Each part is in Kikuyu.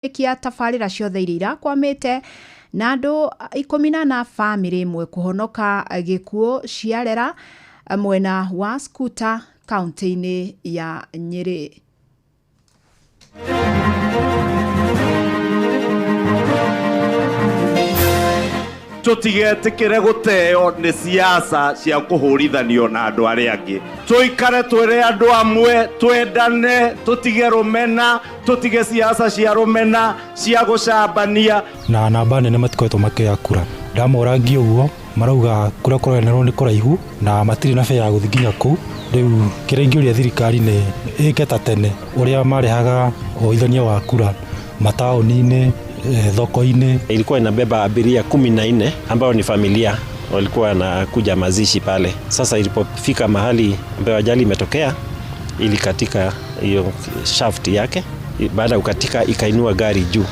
Kia tabarĩra ciothe iria irakwamĩte na andũ 14 bamĩrĩ ĩmwe kũhonoka gĩkuũ ciarera mwena wa Skuta kaunti-inĩ ya Nyĩrĩ. Tũtigetĩkĩre gũteo nĩ siasa cia kũhũrithanio na andũ arĩa angĩ. Tũikare twĩrĩ andũ amwe, twendane, tũtige rũmena, tũtige siasa cia rũmena cia gũcambania. Na namba nene matikoretwo makĩoya kura. Ndamorangia ũguo marauga kũrĩa kũroyanĩrwo nĩ kũraihu na matirĩ na bea ya gũthiĩ nginya kũu. Rĩu kĩrĩa ingĩũria thirikari nĩ ĩke ta tene ũrĩa marehaga woithania wa kura mataũni-inĩ, thoko-inĩ. Ilikuwa inabeba abiria 14 ambao ni familia walikuwa wanakuja mazishi pale. Sasa ilipofika mahali ambayo ajali imetokea, ilikatika hiyo shaft yake. Baada ya kukatika, ikainua gari juu.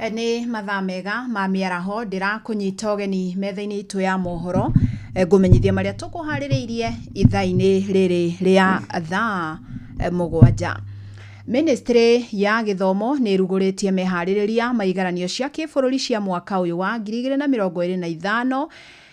Nĩ mathaa mega ma mĩaraho, ndĩrakũnyita ũgeni metha-inĩ itũ ya mohoro, ngũmenyithia marĩa tũkũharĩrĩirie ithaa-inĩ rĩrĩ rĩa thaa 7. Ministry ya gĩthomo nĩ ĩrugũrĩtie meharĩrĩria ma igeranio cia kĩbũrũri cia mwaka ũyũ wa 2025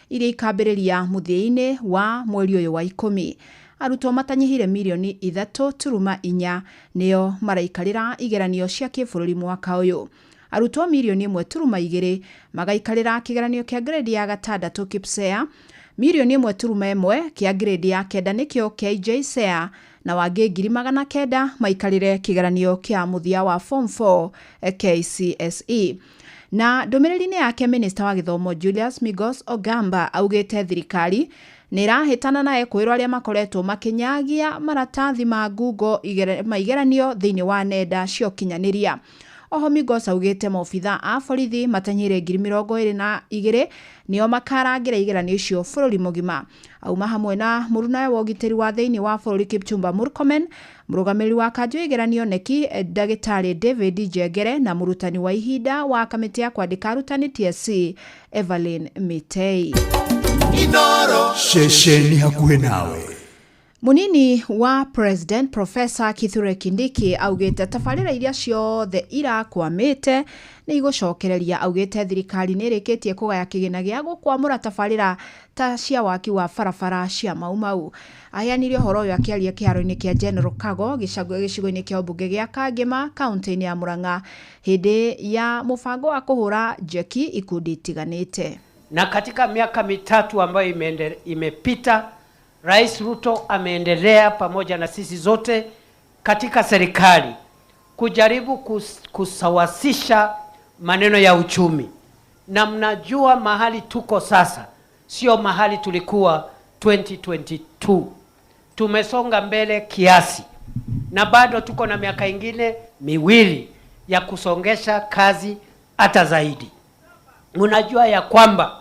iria ikambĩrĩria mũthia-inĩ wa mweri ũyũ wa 10. Arutwo matanyihire mirioni 3.4 nĩo maraikarĩra igeranio cia kĩbũrũri mwaka ũyũ. Arutwo mirioni 1.2 magaikarĩra kĩgeranio kĩa grade ya 6 KPSEA, mirioni 1.1 kĩa grade ya 9 nĩkĩo KJSEA, na wangĩ 900,000 maikarĩre kĩgeranio kĩa mũthia wa form 4 KCSE. Na ndũmĩrĩri-inĩ yake, Minister wa gĩthomo Julius Migos Ogamba augĩte thirikari nĩ ĩrahĩtana na ekũĩrwo arĩa makoretwo makĩnyagia maratathi ma ngungo ma igeranio thĩinĩ wa nenda cia ũkinyanĩria. Oho Migos augĩte maobitha a borithi matanyihĩire 22,000 nĩo makarangĩra igeranio icio bũrũri mũgima. Auma hamwe na mũrunawe wa ũgitĩri wa thĩinĩ wa bũrũri Kipchumba Murkomen, mũrũgamĩrĩri wa kanjũ ya igeranio KNEC Ndagĩtarĩ David Njengere, na mũrutani wa ihinda wa kamĩtĩ ya kwandĩka arutani TSC Evelyn Mitei. Ceceni hakuhĩ nawe. Munini wa President Professor Kithure Kindiki augĩte tabarĩra iria ciothe irakwamĩte nĩ igũcokereria. Augĩte thirikari nĩ ĩrĩkĩtie kũgaya kĩgĩna gĩa gũkwamũra tabarĩra ta cia waki wa barabara cia Mau Mau. Aheanire ũhoro ũyũ akĩaria kĩharo-inĩ kĩa General Kago gĩcigo-inĩ kĩa ũmbunge gĩa Kangema kaunti-inĩ ya Murang'a hĩndĩ ya mũbango wa kũhũra njeki ikundi itiganĩte. Na katika miaka 3 ambayo imepita, Rais Ruto ameendelea pamoja na sisi zote katika serikali kujaribu kusawasisha maneno ya uchumi. Na mnajua mahali tuko sasa sio mahali tulikuwa 2022. Tumesonga mbele kiasi na bado tuko na miaka ingine 2 ya kusongesha kazi hata zaidi. Mnajua ya kwamba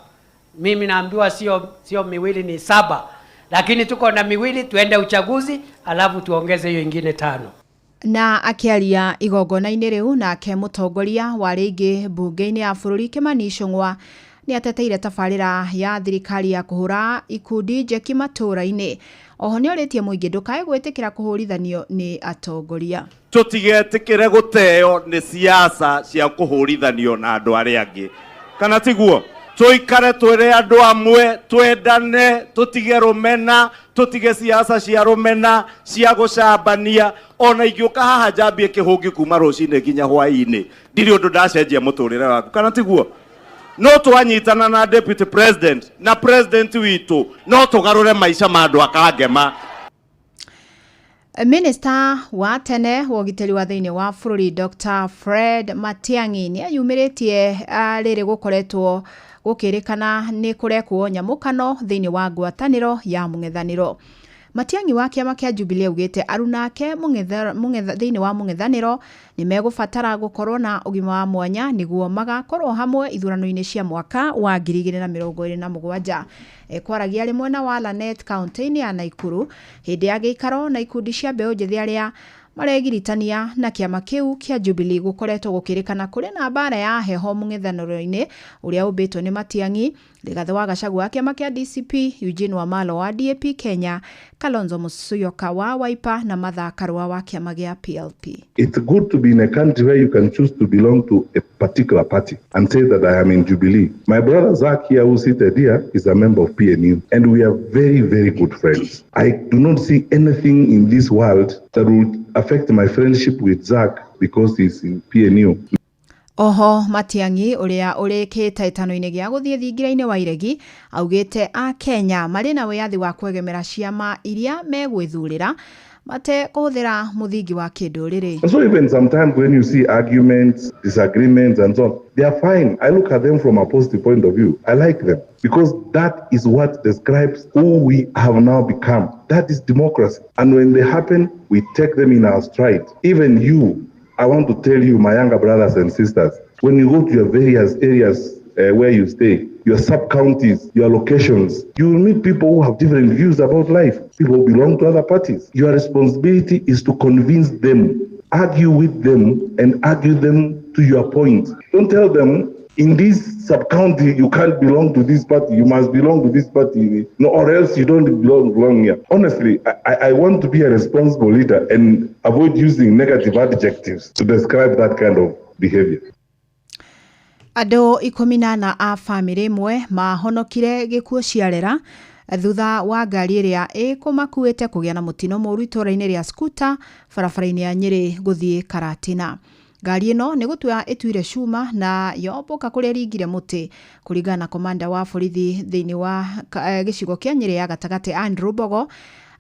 mimi naambiwa sio 2 ni 7, lakini tuko na 2 tuende uchaguzi alafu tuongeze hiyo ingine 5. Na akiaria igongona-inĩ rĩu, nake mũtongoria wa rĩngĩ mbunge-inĩ ya bũrũri Kimani Ichung'wa nĩ ateteire tabarĩra ya thirikari ya kũhũra ikundi njeki matũũra-inĩ. Oho nĩ orĩtie mũingĩ ndũkae gwĩtĩkĩra kũhũrithanio nĩ atongoria. Tũtigetĩkĩre gũteo nĩ siasa cia kũhũrithanio na andũ arĩa angĩ, kana tiguo? Tũikare twĩrĩ andũ amwe, twendane, tũtige rũmena, tũtige siasa cia rũmena cia gũcambania. Ona ingĩũka haha njambie kĩhũngi kuma rũcinĩ nginya hwaĩ-inĩ, ndirĩ ũndũ ndacenjia mũtũrĩre waku, kana tiguo? No twanyitana na deputy president na president witũ, no tũgarũre maica ma andũ a Kangema. Minister wa tene wa ũgitĩri wa thĩinĩ wa bũrũri Dr. Fred Matiang'i nĩ ayumĩrĩtie rĩrĩ gũkoretwo gũkĩrĩkana nĩ kũrekwo nyamũkano thĩinĩ wa ngwatanĩro ya mũng'ethanĩro. Matiang'i wa kĩama kĩa Jubilee augĩte arunake thĩinĩ wa mũng'ethanĩro nĩ megũbatara gũkorwo na ũgima wa mwanya nĩguo magakorwo hamwe ithurano-inĩ cia mwaka wa 2027. Kwaragia arĩ mwena wa Lanet kaunti-inĩ ya Naikuru hĩndĩ ya gĩikaro na ikundi cia mbeũ njĩthĩ arĩa maregiritania na kĩama kĩu kĩa Jubilee, gũkoretwo gũkĩrĩkana kũrĩ na mbara ya heho mũng'ethanĩro-inĩ ũrĩa ũmbĩtwo nĩ Matiang'i. Rigathi wa Gachagua wa kĩama kĩa DCP, Eugene Wamalwa wa DAP Kenya, Kalonzo Musyoka wa Wiper na Martha Karua wa kĩama gĩa PLP. It's good to be in a country where you can choose to belong to a particular party and say that I am in Jubilee. My brother Zach here, who's seated here, is a member of PNU, and we are very, very good friends. I do not see anything in this world that will affect my friendship with Zach because he's in PNU. Oho Matiang'i uria uri kĩhĩtahĩtano-inĩ gĩa gũthiĩ thingira-inĩ wa iregi augĩte a Kenya marĩ na wĩyathi wa kwegemera ciama iria megwĩthurĩra mate kũhũthĩra mũthingi wa kĩndũrĩrĩ. And so even sometimes when you see arguments, disagreements and so on, they are fine. I look at them from a positive point of view. I like them because that is what describes who we have now become. That is democracy. And when they happen, we take them in our stride. Even you, I want to tell you, my younger brothers and sisters, when you go to your various areas where you stay, your sub-counties, your locations, you will meet people who have different views about life, people who belong to other parties. Your responsibility is to convince them, argue with them, and argue them to your point. Don't tell them, in this sub-county, you can't belong to this party, you must belong to this party, no, or else you don't belong here. Honestly, I want to be a responsible leader and avoid using negative adjectives to describe that kind of behavior. Andũ 14 a bamĩrĩ ĩmwe mahonokire gĩkuũ ciarera thutha wa ngari ĩrĩa ĩkũmakuĩte kũgĩa na mũtino mũru itũũra-inĩ rĩa Skuta barabara-inĩ ya Nyĩrĩ gũthiĩ Karatina. Ngari ĩno nĩ gũtua ĩtuire cuma na yombũka kũrĩa ĩringire mũtĩ kũringana na komanda wa borithi thĩinĩ wa gĩcigo kĩa Nyĩrĩ ya gatagatĩ Andrew Mbogo.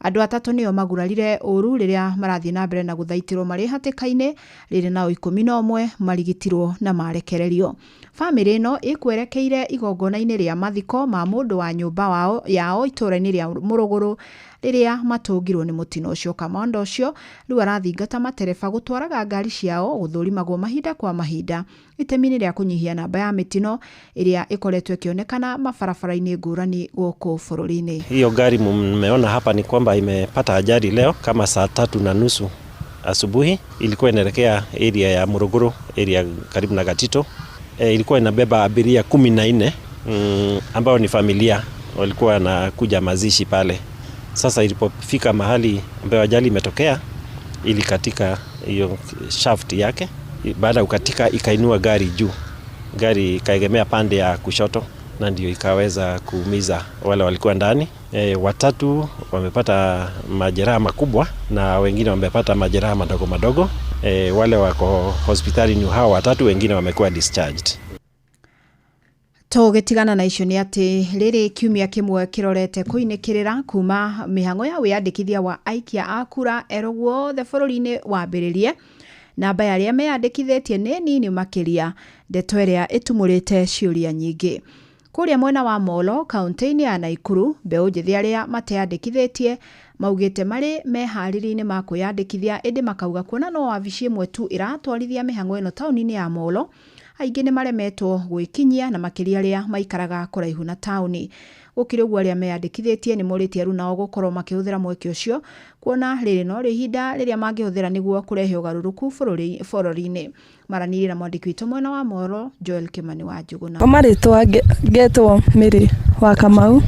Andũ atatũ nĩo magurarire ũru rĩrĩa marathiĩ na mbere na gũthaitĩrwo marĩ hatĩka-inĩ rĩrĩ nao 11 marigitirwo na marekererio. Bamĩrĩ ĩno ĩkwerekeire igongona-inĩ rĩa mathiko ma mũndũ wa nyũmba wao yao itũũra-inĩ rĩa Mũrũgũrũ rĩrĩa matũngirwo nĩ mũtino ũcio. Kamanda ũcio rĩu arathingata matereba gũtwaraga ngari ciao gũthũrimagwo mahinda kwa mahinda itemi-inĩ rĩa kũnyihia namba ya mĩtino ĩrĩa ĩkoretwo ĩkĩonekana mabarabara-inĩ ngũrani gũkũ bũrũri-inĩ. Hiyo gari mmeona hapa ni kwamba imepata ajali leo kama saa 3:30 asubuhi. Ilikuwa inaelekea area ya Morogoro, area karibu na Gatito. Ilikuwa inabeba abiria 14 ambao ni familia, walikuwa wanakuja mazishi pale. Sasa ilipofika mahali ambayo ajali imetokea, ilikatika hiyo shaft yake. Baada ya kukatika ikainua gari juu. Gari ikaegemea pande ya kushoto na ndio ikaweza kuumiza wale walikuwa ndani. Watatu wamepata majeraha makubwa na wengine wamepata majeraha madogo madogo. Wale wako hospitali ni hao watatu, wengine wamekuwa discharged. Tũgĩtigana na icio nĩ atĩ rĩrĩ kiumia kĩmwe kĩrorete kũinĩkĩrĩra kuma mĩhang'o ya wĩyandĩkithia wa aikia a kura erũ guothe bũrũri-inĩ wambĩrĩrie. Namba ya arĩa meyandĩkithĩtie nĩ nini makĩria, ndeto ĩrĩa ĩtumũrĩte ciũria nyingĩ. Kũrĩa mwena wa Molo kaunti-inĩ ya Naikuru, mbeũ njĩthĩ arĩa mateyandĩkithĩtie maugĩte marĩ meharĩria-inĩ ma kwĩyandĩkithia, ĩndĩ makauga kuona no wabici ĩmwe tu ĩratwarithia mĩhang'o ĩno taũni-inĩ ya Molo, aingĩ nĩ maremetwo gwĩkinyia na makĩria arĩa maikaraga kũraihu na taũni. Gũkĩrĩ ũguo arĩa meyandĩkithĩtie nĩ morĩtie aruna nao gũkorwo makĩhũthĩra mweke ũcio kuona rĩrĩ no rĩ ihinda rĩrĩa mangĩhũthĩra nĩguo kũrehe ũgarũrũku bũrũri-inĩ. Maranĩirie na mwandĩki witũ mwena wa Molo Joel Kimani wa Njuguna. Kwa marĩtwa ngetwo Mary wa Kamau.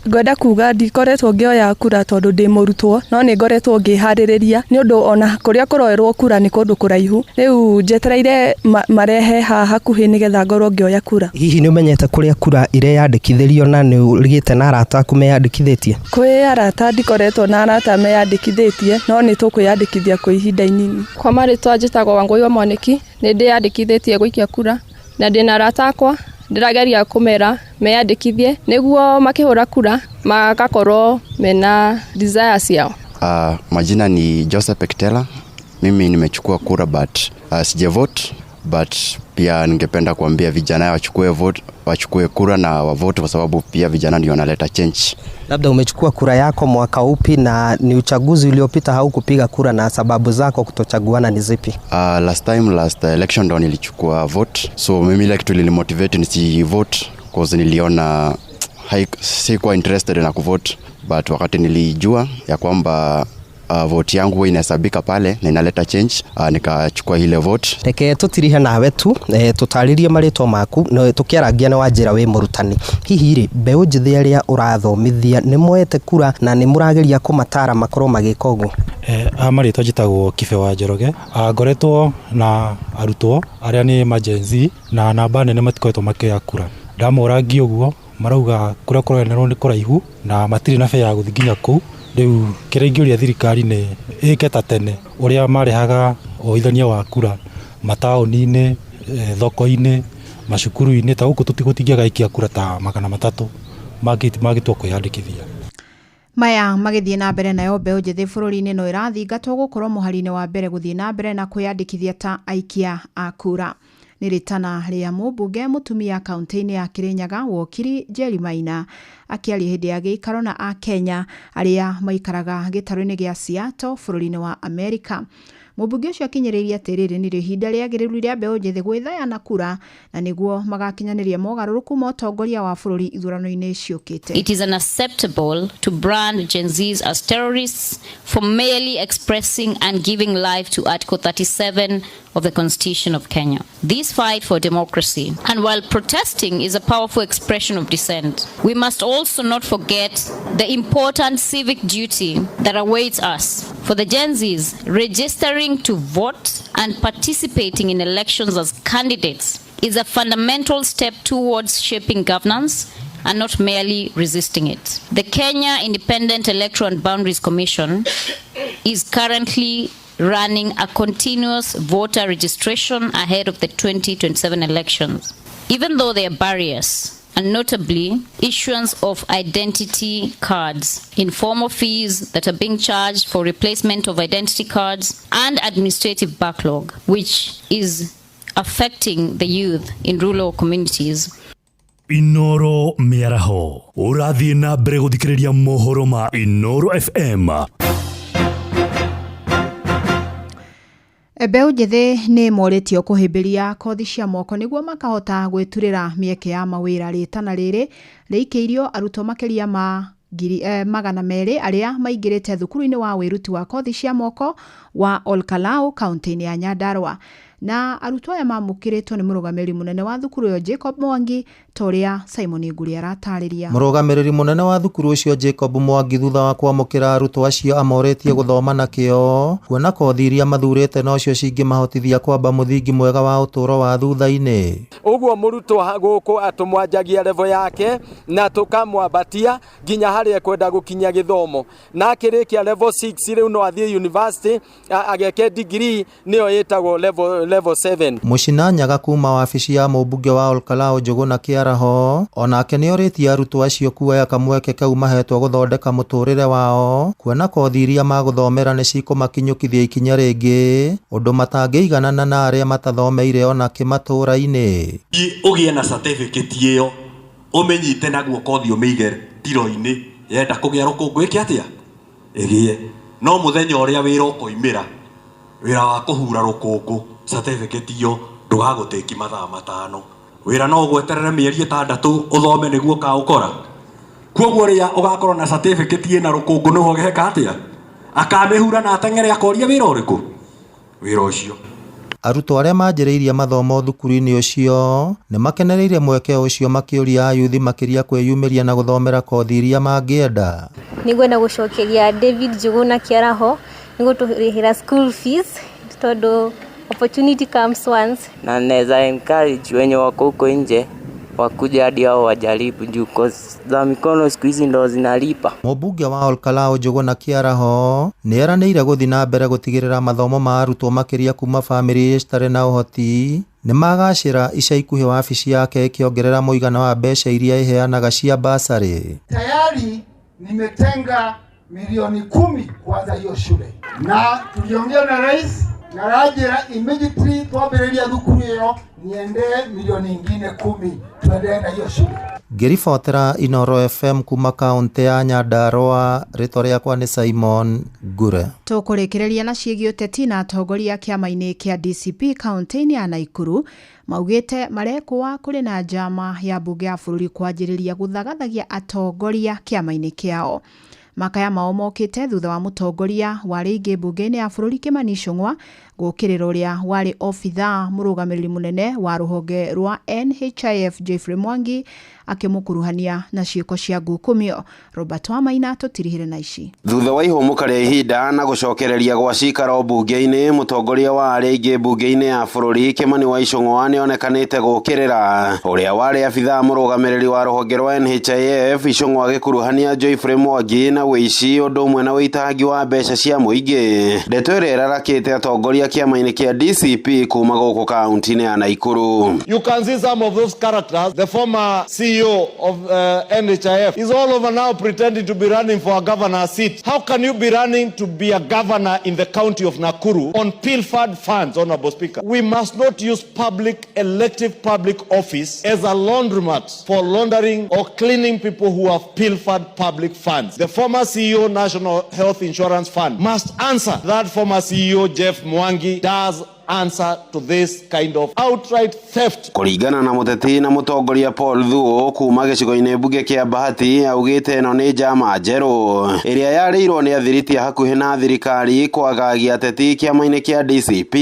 Ngwenda kuga ndikoretwo ngĩoya kura tondũ ndĩ mũrutwo, no nĩ ngoretwo ngĩharĩrĩria nĩ ũndũ ona kũrĩa kũroerwo kura nĩ kũndũ kũraihu. Rĩu njetereire marehe haha hakuhĩ nĩgetha ngorwo ngĩoya kura. Hihi nĩ ũmenyete kũrĩa kura ireyandĩkithĩrio na nĩ ũrigĩte na arata aku meyandĩkithĩtie? Kwĩ arata ndikoretwo na arata meyandĩkithĩtie, no nĩ tũkwĩyandĩkithia kwa ihinda inini. Kwa marĩtwa njĩtagwo Wangũi wa Mwanĩki, nĩ ndĩyandĩkithĩtie gũikia kura na ndĩna arata akwa ndĩrageria kũmera meyandĩkithie nĩguo makĩhũra kura magakorwo mena desire ciao. Majina ni Joseph Ektela. Mimi nimechukua kura but sijavote, but pia ningependa kuambia vijana wachukue vote, wachukue kura na wavote kwa sababu pia vijana ndio wanaleta change. Labda umechukua kura yako mwaka upi na ni uchaguzi uliopita haukupiga kura na sababu zako kutochaguana ni zipi? Last time, last election ndo nilichukua vote. So mimi ile kitu ilinimotivate nisi vote cause niliona sikuwa interested na kuvote, but wakati nilijua ya kwamba vote yangu huwa inahesabika pale na inaleta change. Nikachukua ile vote. Reke tũtirihe nawe tu tũtarĩrie marĩtwa maku no tũkĩarangia nĩ wanjĩra wĩ mũrutani. Hihi rĩ, mbeũ njĩthĩ arĩa ũrathomithia nĩ moete kura na nĩ mũrageria kũmatara makorwo magĩka ũguo? A marĩtwa njĩtagwo Kibe wa Njoroge. Ngoretwo na arutwo arĩa nĩ ma Gen Z na namba nene matikoretwo makĩoya kura. Ndamorangia ũguo marauga kũrĩa kũroyanĩrwo nĩ kũraihu na matirĩ na bea ya gũthiĩ nginya kũu. Rĩu kĩrĩa ingĩũria thirikari nĩ ĩke ta tene ũrĩa marehaga woithania wa kura mataũni-inĩ, thoko-inĩ, macukuru-inĩ. Ta gũkũ tũtingĩaga aikia kura ta 300 mangĩtua kwĩyandĩkithia. Maya magĩthiĩ na mbere nayo mbeũ njĩthĩ bũrũri-inĩ no ĩrathingatwo gũkorwo mũhari-inĩ wa mbere gũthiĩ na mbere na kwĩyandĩkithia ta aikia a kura. Nĩ rĩtana rĩa mũmbunge mũtumia kaunti-inĩ ya Kirinyaga Wokiri Njeri Maina akĩaria hĩndĩ ya gĩikaro na Akenya arĩa maikaraga gĩtarũ-inĩ gĩa Seattle bũrũri-inĩ wa Amerika. Mũmbunge ũcio akinyĩrĩirie atĩ rĩrĩ nĩrĩo ihinda rĩagĩrĩru rĩa mbeũ njĩthĩ gwĩthaya kura na nĩguo magakinyanĩria mogarũrũku ma ũtongoria wa bũrũri ithurano-inĩ ciũkĩte. It is unacceptable to brand Gen Zs as terrorists for merely expressing and giving life to Article 37 of the Constitution of Kenya. This fight for democracy, and while protesting is a powerful expression of dissent, we must also not forget the important civic duty that awaits us. For the Gen Zs, registering to vote and participating in elections as candidates is a fundamental step towards shaping governance and not merely resisting it. The Kenya Independent Electoral and Boundaries Commission is currently running a continuous voter registration ahead of the 2027 elections. Even though there are barriers, and notably issuance of identity cards, informal fees that are being charged for replacement of identity cards, and administrative backlog, which is affecting the youth in rural communities. Inoro mĩaraho ũrathiĩ na mbere gũthikĩrĩria mohoro ma Inoro FM. Mbeũ njĩthĩ nĩ morĩtio kũhĩmbĩria kothi cia moko nĩguo makahota gwĩturĩra mĩeke ya mawĩra. Rĩtana rĩrĩ rĩikĩirio arutwo makĩria ma 200 arĩa maingĩrĩte thukuru-inĩ wa wĩruti wa kothi cia moko wa Olkalau kaunti-inĩ ya Nyandarua. Na arutwo aya mamũkĩrĩtwo nĩ mũrũgamĩrĩri mũnene wa thukuru ĩyo Jacob Mwangi, ta ũrĩa Simon Nguri aratarĩria. Mũrũgamĩrĩri mũnene wa thukuru ũcio Jacob Mwangi thutha wa kwamũkĩra arutwo acio amorĩtie gũthoma na kĩo kuona kothi iria mathurĩte nocio cingĩmahotithia kwamba mũthingi mwega wa ũtũũro wa thutha-inĩ. Ũguo mũrutwo gũkũ atũmwanjagia level yake na tũkamwambatia nginya harĩa ekwenda gũkinya gĩthomo, na akĩrĩkia level 6 rĩu no athiĩ university ageke degree nĩyo ĩtagwo level 7. Mũcina Nyaga kuma wabici ya mũmbunge wa Olkalau Njũgũna Kĩaraho onake nĩorĩtie arutwo acio kuoya kamweke kau mahetwo gũthondeka mũtũrĩre wao kuona kothi iria magũthomera nĩ cikũmakinyũkithia ikinya rĩngĩ ũndũ matangĩiganana na arĩa matathomeire ona kĩmatũra-inĩ. Ũgĩe na certificate ĩyo ũmĩnyite na guoko ũthiĩ ũmĩige ndiro-inĩ yenda kũgĩa rũkũngũ ĩke atĩa ĩgĩe, no mũthenya ũrĩa wĩra ũkoimĩra wĩra wa kũhura rũkũngũ certificate ĩyo ndũgagũtĩki mathaa 5, wĩra no ũgweterere mĩeri 6 ũthome nĩguo ũkaũkora. Koguo rĩrĩa ũgakorwo na certificate ĩna rũkũngũ nĩho geka atĩa akamĩhura na ateng'ere akoria wĩra ũrĩkũ wĩra ũcio. Arutwo arĩa manjĩrĩirie mathomo thukuru-inĩ ũcio nĩ makenereire mweke ũcio makĩũria ayuthi makĩria kwĩyumĩria na gũthomera kothi iria mangĩenda. Nĩngwenda gũcokeria David Njũgũna Kĩaraho nĩ gũtũrĩhĩra school fees tondũ opportunity comes once. Na naweza encourage wenye wako huko nje wakuja hadi hao wajaribu juu cause za mikono siku hizi ndo zinalipa. Mũmbunge wa Olkalau Njũgũna Kĩaraho nĩeranĩire gũthiĩ na mbere gũtigĩrĩra mathomo ma arutwo makĩria kuma bamĩrĩ citarĩ na ũhoti nĩmagacĩra. Ica ikuhĩ wabici yake ĩkĩongerera mũigana wa mbeca iria ĩheanaga cia basarĩ. Tayari nimetenga milioni 10 kuanza hiyo shule, na tuliongea na rais na rajira immediately twambĩrĩria thukuru ĩyo niende milioni ingine 10 tuendelee na hiyo shule. Ngĩribotera Inoro FM kuma kaunti ya Nyandarua, rĩtwa rĩakwa nĩ Simon Ngure. Tũkũrĩkĩrĩria na ciĩgiĩ ũteti na atongoria kĩama-inĩ kĩa DCP kaunti-inĩ ya Naikuru maugĩte marekũa kũrĩ na njama ya mbunge ya bũrũri kwanjĩrĩria gũthagathagia atongoria kĩama-inĩ kĩao. Makaya mao mokĩte thutha wa mũtongoria wa arĩa aingĩ mbunge-inĩ ya bũrũri Kimani Ichung'wa gũkĩrĩra ũrĩa warĩ obithaa mũrũgamĩrĩri mũnene wa rũhonge rwa NHIF Geoffrey Mwangi akĩmũkuruhania na ciĩko cia ngukumio. Robert Wamaina tũtirihĩre na ici. Thutha wa ihũmũka rĩa ihinda na gũcokereria gwa cikaro mbunge-inĩ, mũtongoria wa arĩa aingĩ mbunge-inĩ ya bũrũri Kimani wa Ichung'wa nĩonekanĩte gũkĩrĩra ũrĩa warĩ abithaa mũrũgamĩrĩri wa rũhonge rwa NHIF Ichung'wa agĩkuruhania Geoffrey Mwangi na ũici ũndũ ũmwe na ũitangi wa mbeca cia mũingĩ. Ndeto ĩrĩa ĩrarakĩte atongoria kĩama-inĩ kĩa DCP kuma gũkũ kaunti-inĩ ya Nakuru. You can see some of those characters. The former CEO of NHIF is all over now pretending to be running for a governor's seat. How can you be running to be a governor in the county of Nakuru on pilfered funds, Honorable Speaker? We must not use public, elective public office as a laundromat for laundering or cleaning people who have pilfered public funds. The former CEO, National Health Insurance Fund, must answer. That former CEO, Jeff Mwangi, does answer to this kind of outright theft. Kũringana na mũteti na mũtongoria Paul Thuo kuma gĩcigo-inĩ mbunge kĩa Bahati augĩte ĩno nĩ njama njerũ ĩrĩa yarĩirwo nĩ athiriti a hakuhĩ na thirikari kwagagia ateti kĩama-inĩ kĩa DCP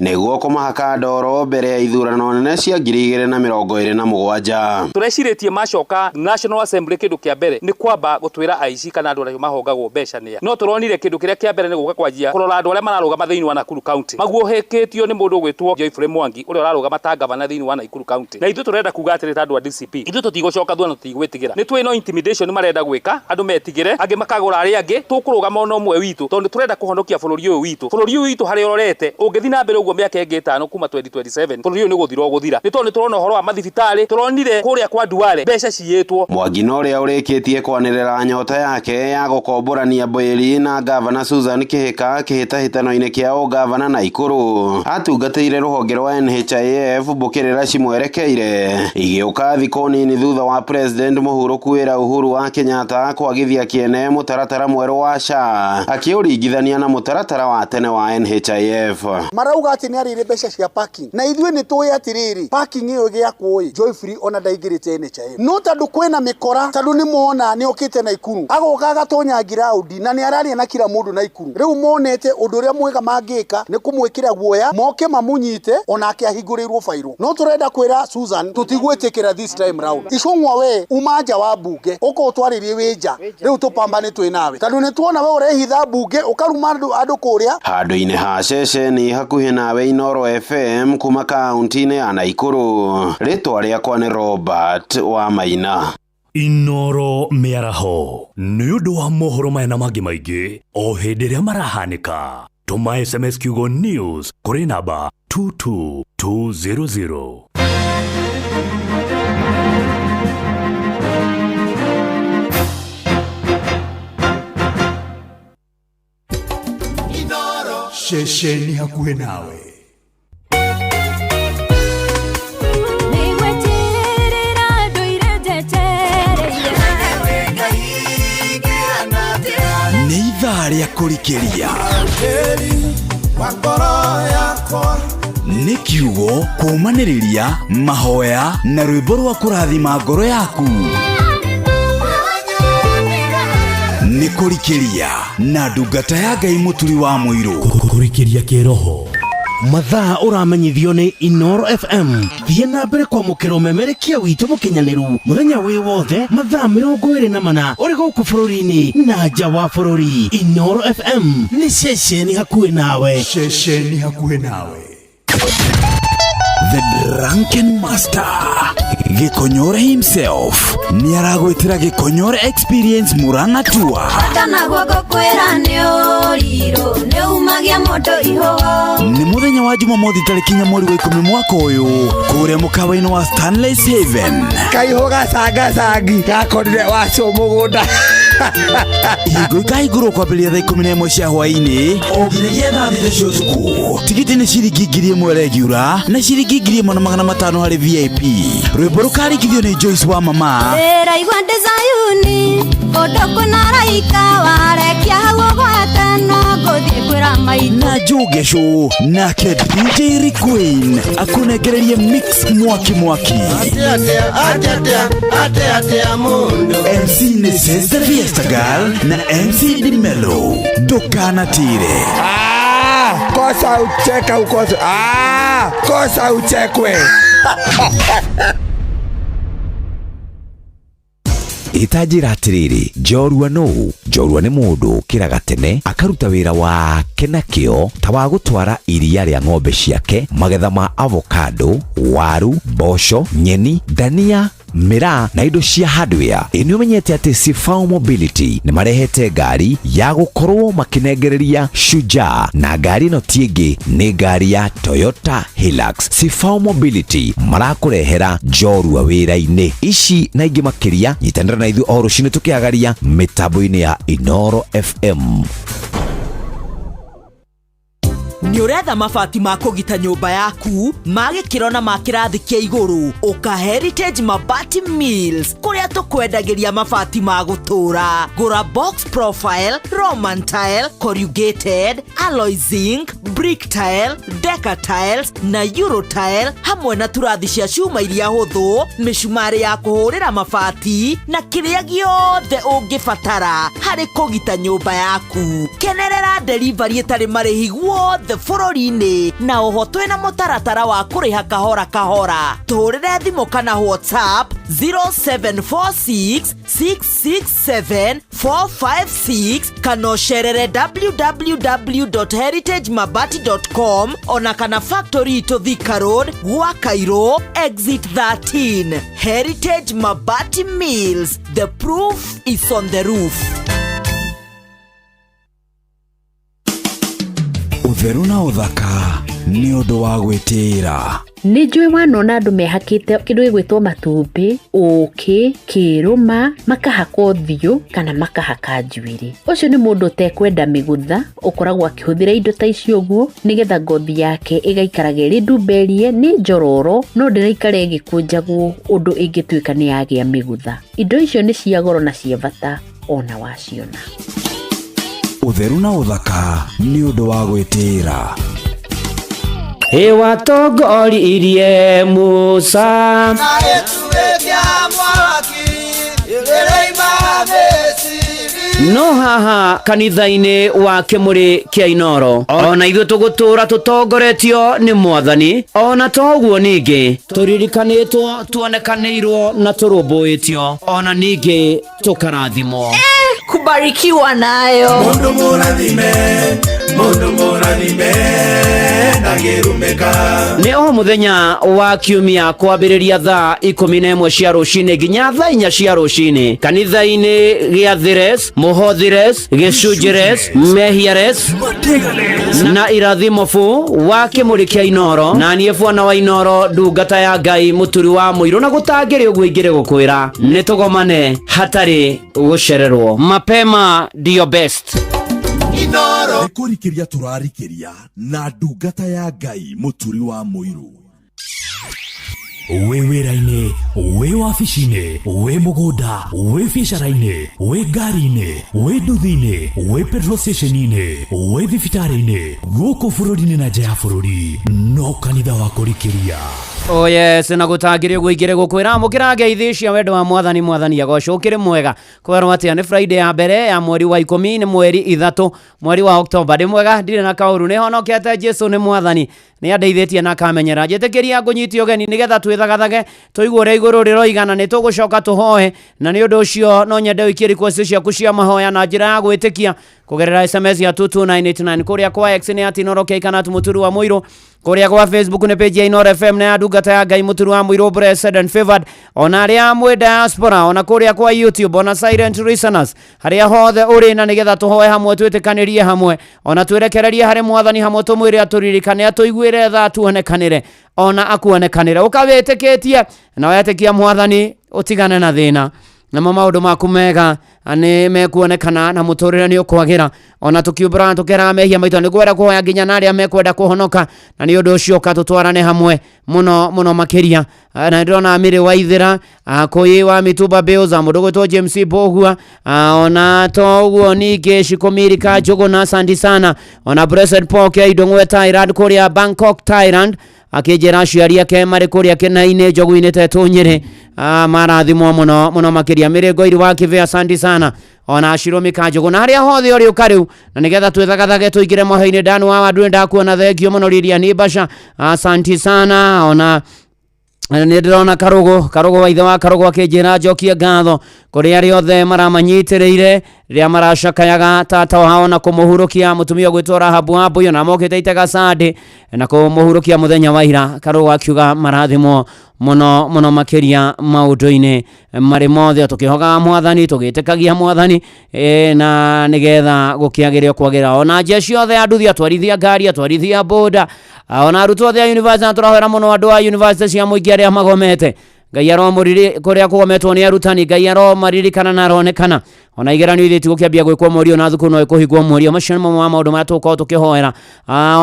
nĩguo kũmahaka ndoro mbere ya ithurano nene cia 2027. Tũrecirĩtie macoka National Assembly kĩndũ kĩa mbere nĩ kwamba gũtwĩra aici kana andũ arĩa mahongagwo mbeca nĩa. No tũronire kĩndũ kĩrĩa kĩa mbere nĩ gũka kwanjia kũrora andũ arĩa mararũgama thĩinĩ wa Nakuru County. Maguohĩkĩtio nĩ mũndũ ũgwĩtwo Geoffrey Mwangi ũrĩa ũrarũgama ta gavana thĩinĩ wa Nakuru County. Na ithuĩ tũrenda kuga atĩrĩ ta andũ a DCP, ithuĩ tũtigũcoka thutha na tũtigwĩtigĩra. Nĩ tũĩ no intimidation marenda gwĩka, andũ metigĩre, angĩ makagũra arĩa angĩ, tũkũrũgama ona ũmwe witũ tondũ tũrenda kũhonokia bũrũri ũyũ witũ. Bũrũri ũyũ witũ harĩa ũrorete ũngĩthiĩ na mbere ũguo mĩaka ĩngĩ ĩtano kuma 2027 bũrũri ũyũ nĩ gũthira ũgũthira. Nĩ tondũ nĩ tũrona ũhoro wa mathibitarĩ, tũronire kũrĩa kwa Duale mbeca ciyĩtwo. Mwangi na ũrĩa ũrĩkĩtie kwanĩrĩra nyota yake ya gũkomborania Mbũĩri na gavana Susan Kĩhĩka kĩhĩtahĩtano-inĩ kĩa ũgavana Nakuru atungatĩire rũhonge rwa NHIF mbũkĩrĩra cimwerekeire igĩũka thikũ nini thutha wa President mũhurũku wĩra Uhuru wa Kenyatta kwagithia kĩene mũtaratara mwerũ wa SHA akĩũringithania na mũtaratara wa tene wa NHIF. Marauga atĩ nĩ arĩire mbeca cia parking na ithuĩ nĩ tũĩ atĩrĩrĩ parking ĩyo ĩgĩakwo ĩ Joyfrey ona ndaingĩrĩte NHIF no tondũ kwĩna mĩkora tondũ nĩ mona nĩ okĩte Naikuru agoka agatonya ground na nĩ araria na kila mũndũ Naikuru. Rĩu monete ũndũ ũrĩa mwega mangĩka nĩ kũmwĩkĩra guoya moke mamunyite onake ahingũrĩirwo bairũ. No tũrenda kwĩra Susan tũtigwĩtĩkĩra this time round. Ichung'wa we uma nja wa mbunge ũka ũtwarĩrie wĩ nja rĩu tũpambane twĩ nawe tondũ nĩ tuona we ũrehitha mbunge ũkaruma andũ kũrĩa. Handũ-inĩ ha ceceni hakuhĩ nawe Inooro FM kuma kaunti-inĩ ya Nakuru, rĩtwa rĩakwa nĩ Robert wa Maina. Inooro mĩaraho nĩ ũndũ wa mohoro maya na mangĩ maingĩ o hĩndĩ ĩrĩa marahanĩka. Tũma SMS kiugo news kũrĩ namba 22200. Ceceni hakuhĩ nawe. Nĩ ithaa rĩa kũrikĩria. Nĩ kiugo kũũmanĩrĩria mahoya na rwĩmbo rwa kũrathima ngoro yaku. Nĩ kũrikĩria na ndungata ya Ngai Mũturi wa Mũirũ. Kũrikĩria kĩroho. Mathaa ũramenyithio nĩ Inooro FM. Thiĩ na mbere kwamũkĩra ũmemerekia witũ mũkinyanĩru mũthenya wĩ wothe mathaa 24 ũrĩ gũkũ bũrũri-inĩ na nja wa bũrũri. Inooro FM nĩ ceceni hakuhĩ nawe. Ceceni hakuhĩ nawe. The Drunken Master Gĩkonyore himself nĩ aragwĩtĩra Gĩkonyore Experience Murang'a Tour. Nĩ mũthenya wa Jumamothi tarĩki 4 mweri wa 10 mwaka ũyũ kũrĩa mũkawa-inĩ wa Stanley's Haven. Kaihũ gacangacangi gakorire wacu mũgũnda. Ihingo ikahingũrwo kwambĩrĩria thaa 11 cia hwaĩ-inĩ o nginyagia thaa 6 cia ũtukũ. Tigiti nĩ ciringi 1000 regular na ciringi 1500 harĩ VIP. Rwĩmbo rũkarĩkithio nĩ Joyce wa Mama. Ndĩraigua ndĩ Zayuni kũndũ kwĩna araika warekia hau ũgwate no ngũthiĩ kwĩra maitũ. Na Njogesho nake DJ Rick Queen akũnengererie mix mwaki mwaki. MC nĩ Sister Fiesta. Esther Girl na MC Dimelo ndũkanatire. Ah, kosa ucheka ukose. Ah, kosa uchekwe. Ĩtanjĩra atĩrĩrĩ, njorua nũ? Njorua nĩ mũndũ ũkĩraga tene akaruta wĩra wake na kĩo ta wa gũtwara iria rĩa ng'ombe ciake, magetha ma avocado, waru, mboco, nyeni, ndania, mĩraa na indo cia hardware. Ĩ nĩ ũmenyete atĩ Sifao Mobility nĩ marehete ngari ya gũkorwo makĩnengereria Shujaa, na ngari ĩno ti ĩngĩ nĩ ngari ya Toyota Hilux. Sifao Mobility marakũrehera njorua wĩra-inĩ. Ici na ingĩ makĩria, nyitanĩra na ithuĩ o rũcinĩ tũkĩagaria mĩtambo-inĩ ya Inoro FM. Nĩ ũretha mabati ma kũgita nyũmba yaku ma gĩkĩro na ma kĩrathi kĩa igũrũ? Ũka Heritage Mabati Mills, kũrĩa tũkwendagĩria mabati ma gũtũũra. Gũra box profile, roman tile, corrugated, alloy zinc, brick tile, deca tiles na euro tile, hamwe na turathi cia cuma iria hũthũ, mĩcumarĩ ya kũhũrĩra mabati na kĩrĩa gĩothe ũngĩbatara harĩ kũgita nyũmba yaku. Kenerera delivery ĩtarĩ marĩhi guothe bũrũri-inĩ, na oho twĩna mũtaratara wa kũrĩha kahora kahora. Tũhũrĩre thimũ kana WhatsApp 0746 667 456 kana ũcerere www.heritagemabati.com, ona kana factory itũ Thika Road, gwa Cairo exit 13. Heritage Mabati Mills, the proof is on the roof. Ũtheru na ũthaka nĩ ũndũ wa gwĩtĩĩra. Nĩ njũĩ wanona andũ mehakĩte kĩndũ gĩgwĩtwo matumbĩ, ũkĩ, kĩrũma, makahaka ũthiũ kana makahaka njuĩrĩ. Ũcio nĩ mũndũ ũtekwenda mĩgũtha, ũkoragwo akĩhũthĩra indo ta icio ũguo nĩgetha ngothi yake ĩgaikaraga ĩrĩ ndumberie, nĩ njororo no ndĩraikara ĩgĩkũnjagwo ũndũ ĩngĩtuĩka nĩ yagĩa mĩgũtha. Indo icio nĩ cia goro na cia bata ona waciona. Ũtheru na ũthaka nĩ ũndũ wa gwĩtĩĩra. Ĩwatongoririe Musa. Na gĩtugĩ kĩa mwaki ĩrĩima Misiri. No haha kanitha-inĩ wa kĩmũrĩ kĩa Inoro, ona ithuĩ tũgũtũra tũtongoretio nĩ Mwathani. Ona to ũguo, ningĩ tũririkanĩtwo, tuonekanĩirwo na tũrũmbũĩtio, ona ningĩ tũkarathimwo. Kubarikiwa nayo. Mũndũ mũrathime, mũndũ mũrathime ndangĩrumĩka. Nĩ o mũthenya wa kiumia kwambĩrĩria thaa 11 cia rũcinĩ nginya thaa 4 cia rũcinĩ, kanitha-inĩ gĩa Thires, Mũhothires, Gĩcunjĩres, Mehiares na Irathimo bu wa kĩmũrĩ kĩa Inoro, na niĩ bwana wa Inoro, ndungata ya Ngai, mũturi wa mũirũ, na gũtangĩrĩ ũguo ingĩrĩ gũkwĩra nĩ tũgomane hatarĩ gũcererwo. Mapema ndio best. Inoro. Nĩ kũrikĩria tũrarikĩria na ndungata ya Ngai, mũturi wa mũirũ. Wĩ wĩra-inĩ, wĩ wabici-inĩ, wĩ mũgũnda, wĩ biacara-inĩ, wĩ ngari-inĩ, wĩ nduthi-inĩ, wĩ petrol station-inĩ, wĩ thibitarĩ-inĩ, gũkũ bũrũri-inĩ na nja ya bũrũri, no kanitha wa kũrikĩria. Oh yes, na gũtangĩrĩ ũguo ingĩrĩ gũkwĩra, amũkĩra ngeithi cia wendo wa Mwathani. Mwathani agocwo. Ũkĩrĩ mwega? Kwerwo atĩa? Nĩ Friday ya mbere ya mweri wa 10, nĩ mweri 3, mweri wa Oktoba. Ndĩ mwega, ndirĩ na kaũru, nĩ honokete. Jesu nĩ Mwathani, nĩ andeithĩtie na akamenyera. Njĩtĩkĩria ngũnyitie ũgeni nĩgetha twĩthagathage, tũigue ũrĩa igũrũ rĩroigana. Nĩ tũgũcoka tũhoe, na nĩ ũndũ ũcio no nyende ũikie request ciaku cia mahoya na njĩra ya gwĩtĩkia kũgerera SMS ya 22989. Kũrĩa kwa X nĩ @InoroK kana @Mũturi wa Mũirũ. Kũrĩa kwa Facebook nĩ page ya Inoro FM na ya ndungata ya Ngai Mũturi wa Mũirũ, blessed and favored. Ona arĩa mwĩ diaspora, ona kũrĩa kwa YouTube, ona silent listeners, harĩa hothe ũrĩ, na nĩgetha tũhoe hamwe, twĩtĩkanĩrie hamwe, ona twĩrekererie harĩ Mwathani hamwe, tũmwĩre atũririkane, atũiguĩre tha, tuonekanĩre, ona akuonekanĩre. Ũkawĩtĩkĩtie na wetĩkia Mwathani, ũtigane na thĩna, namo maũndũ maku mega nĩ mekuonekana na mũtũrĩre nĩ ũkwagĩra. Ona tũkiumbũraga, tũkeraga mehia maitũ, nĩ kwenda kũhoya nginya na arĩa mekwenda kũhonoka, na nĩ ũndũ ũcio ũka tũtwarane hamwe mũno mũno makĩria. Na ndĩrona Mĩrĩ Waithĩra, Kũyĩ wa Mĩtumba Bills, mũndũ gwĩtwo James Bogua, ona to ũguo ningĩ Shikomiri Kanjũgũna, asante sana. Ona Blessed Poke Indũng'we Thailand, kũrĩa Bangkok Thailand, akĩnjĩra aciari ake marĩ kũrĩa Kĩnai-inĩ, Njogu-inĩ, Tetũ Nyĩrĩ. Marathimwo muno muno makiria. Miringo iri wa Kivea, asante sana. Ona Shiro Mikanjogo na haria hothe uri uka riu na nigetha twithagathage tuingire moho-inĩ. Ndanu wa Wandu, ndakuona, thengio muno. Lilia Basha, asante sana. Ona nĩ ndĩrona Karugo, Karugo wa ithe wa Karugo akĩnjĩra njokie ngatho kũrĩ arĩa othe maramanyitĩrĩire rĩrĩa maracakayaga tata wao na kũmũhurũkia mũtumia ũgwĩtwo Rahabu Wambũyũ, na mokĩte Itega Sunday na kũmũhurũkia mũthenya wa ira. Karugo akiuga marathimwo muno muno makĩria maũndũ-inĩ marĩ mothe, tũkĩhogaga mwathani, tũgĩtĩkagia mwathani na nĩgetha gũkĩagĩre kwagĩra ona njia ciothe, anduthi, atwarithia ngari, atwarithia boda, ona arutwo othe a university. Na tũrahoera mũno andũ a university cia mũingĩ arĩa magomete. Ngai aromũriri kũrĩa kũgometwo nĩ arutani, Ngai aromaririkana na aronekana. Ona igeranio ithe tigũkĩambia gwĩkwo mweri ũyũ na thukuru no ĩkũhingwo mweri ũyũ. Macio nĩ mamwe ma maũndũ marĩa tũgũkorwo tũkĩhoera.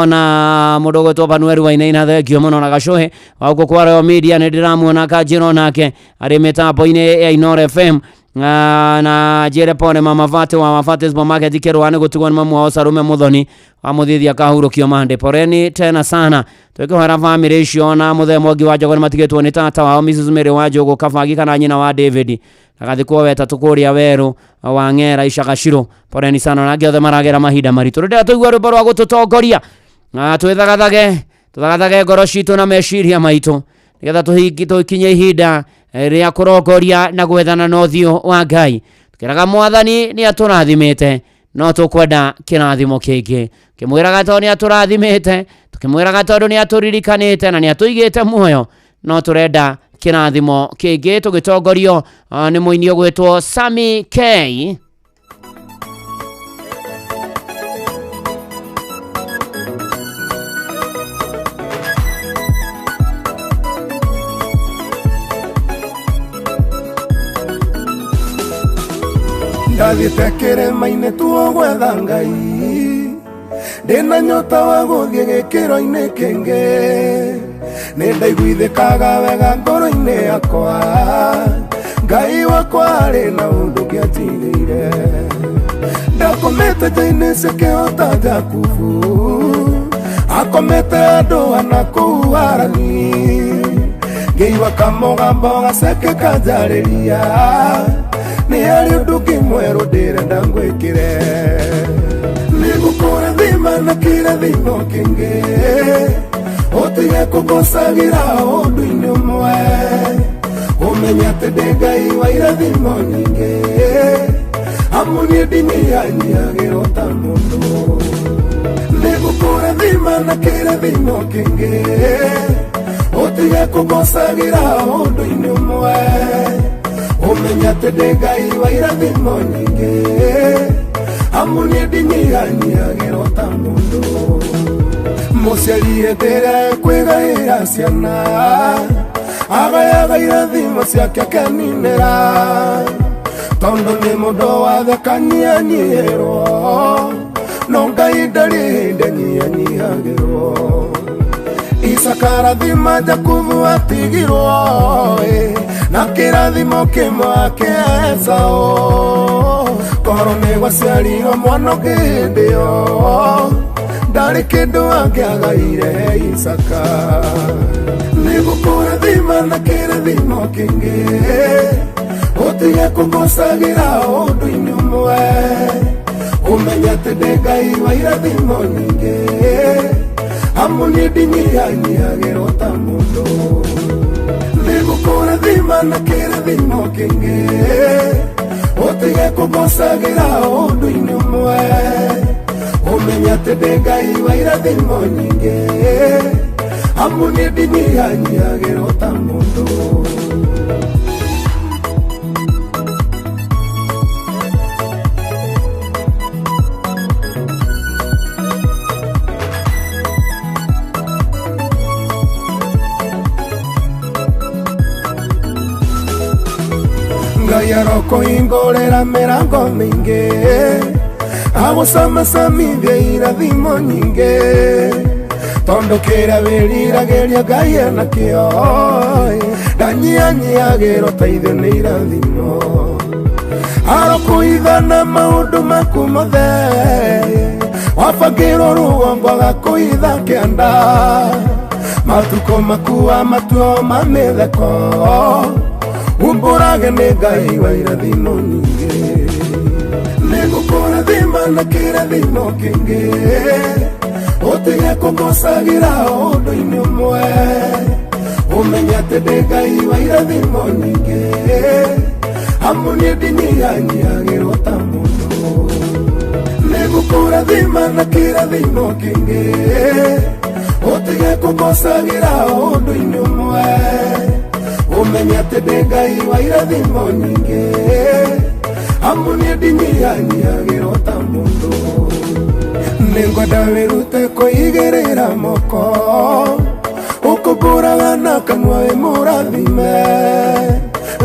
Ona mũndũ ũgwĩtwo Banuel Wainaina, thengio mũno. Na Gacũhĩ wa gũkũ kwa Royal Media nĩ ndĩramuona akanjĩra onake arĩ mĩtambo-inĩ ya Inoro FM. Na njĩre pole mama Vate wa Mafate Supermarket Kĩrũa nĩ gũtigwo nĩ mamu wao Sarume Muthoni wa Mũthithi akahurũkio Mande. Poleni tena sana, twĩkĩhoera famĩlĩ icio. Na mũthee Mwangi wa Njogo nĩ matigĩtwo nĩ tata wao Mrs Mary wa Njogo Kabagi kana nyina wa David, agathikwo wetatũ kũrĩa werũ wa Ng'era Icagacirũ. Poleni sana na angĩ othe maragera mahinda maritũ. Rĩrĩa tũigua rwĩmbo rwa gũtũtongoria na twĩthagathage, tũthagathage ngoro citũ na meciria maitũ nĩgetha tũkinye ihinda rĩa kũrongoria na gwethana na ũthiũ wa Ngai, tukĩraga mwathani nĩ atũrathimĩte no tũkwenda kĩrathimo kĩngĩ, kĩmwĩraga tondũ nĩ atũrathimĩte, tũkĩmwĩraga tondũ nĩ atũririkanĩte na nĩ atũigĩte muoyo, no tũrenda kĩrathimo kĩngĩ, tũgĩtongorio nĩ mũini ũgwĩtwo Sammy K. Ndathiĩte kĩrĩma-inĩ tuo gwetha Ngai, ndĩna nyota wa gũthiĩ gĩkĩro-inĩ kĩngĩ. Nĩ ndaiguithĩkaga wega ngoro-inĩ yakwa, Ngai wakwa arĩ na ũndũ kĩanjigĩire. Ndakomete nja-inĩ cikĩhota Jakubu, akomete andũ ana kũu Harani. Ngĩigua kamũgambo gaceke kanjarĩria, nĩ harĩ ũndũ ũngĩ mwerũ ndĩrenda ngwĩkĩre. Nĩngũkũrathima na kĩrathimo kĩngĩ, ũtige kũngocagĩra ũndũ-inĩ ũmwe. Ũmenye atĩ ndĩ Ngai wa irathimo nyingĩ, amu niĩ ndinyihanyiihagĩrwo ta mũndũ. Nĩngũkũrathima na kĩrathimo kĩngĩ, ũtige kũngocagĩra ũndũ-inĩ ũmwe. Ũmenye atĩ ndĩ Ngai wa irathimo nyingĩ, amu niĩ ndinyihanyiihagĩrwo ta mũndũ. Mũciari hĩndĩ ĩrĩa ekwĩgaĩra ciana, agayaga irathimo ciake akeninĩra, tondũ nĩ mũndũ wathekanyihanyihĩrwo, no Ngai ndarĩ hĩndĩ anyihanyihagĩrwo. Isaka arathima Jakubu atigirwo, na kĩrathimo kĩmwe kĩa Esau. Korwo nĩ gwaciarirwo mwana ũngĩ hĩndĩ ĩyo, ndarĩ kĩndũ angĩagaire Isaka. Nĩngũkũrathima na kĩrathimo kĩngĩ, ũtige kũngocagĩra ũndũ-inĩ ũmwe. Ũmenye atĩ ndĩ Ngai wa irathimo nyingĩ, amu niĩ ndinyihanyiihagĩrwo ta mũndũ. Nĩngũkũrathima na kĩrathimo kĩngĩ, ũtige kũngocagĩra ũndũ-inĩ ũmwe. Ũmenye atĩ ndĩ Ngai wa irathimo nyingĩ, amu niĩ ndinyihanyiihagĩrwo ta mũndũ. Ngai arokũhingũrĩra mĩrango mĩingĩ, agũcamacamithie irathimo nyingĩ, tondũ kĩrĩa wĩriragĩria Ngai enakĩo, ndanyihanyiihagĩrwo ta ithuĩ nĩ irathimo. Arokũhitha na maũndũ maku mothe, wabangĩrwo rũgongo agakũhitha kĩanda, matukũ maku wa matuo ma mĩtheko. Umbũrage nĩ Ngai wa irathimo nyingĩ. Nĩngũkũrathima na kĩrathimo kĩngĩ. Ũtige kũngocagĩra ũndũ-inĩ ũmwe. Ũmenye atĩ ndĩ Ngai wa irathimo nyingĩ. Amu niĩ ndinyihanyiihagĩrwo ta mũndũ. Nĩngũkũrathima na kĩrathimo kĩngĩ. Ũtige kũngocagĩra ũndũ-inĩ ũmwe. Ũmenye atĩ ndĩ Ngai wa irathimo nyingĩ. Amu niĩ ndinyihanyiihagĩrwo ta mũndũ. Nĩngwenda wĩrute kwĩigĩrĩra moko. Ũkũmbũraga na kanua wĩ mũrathime.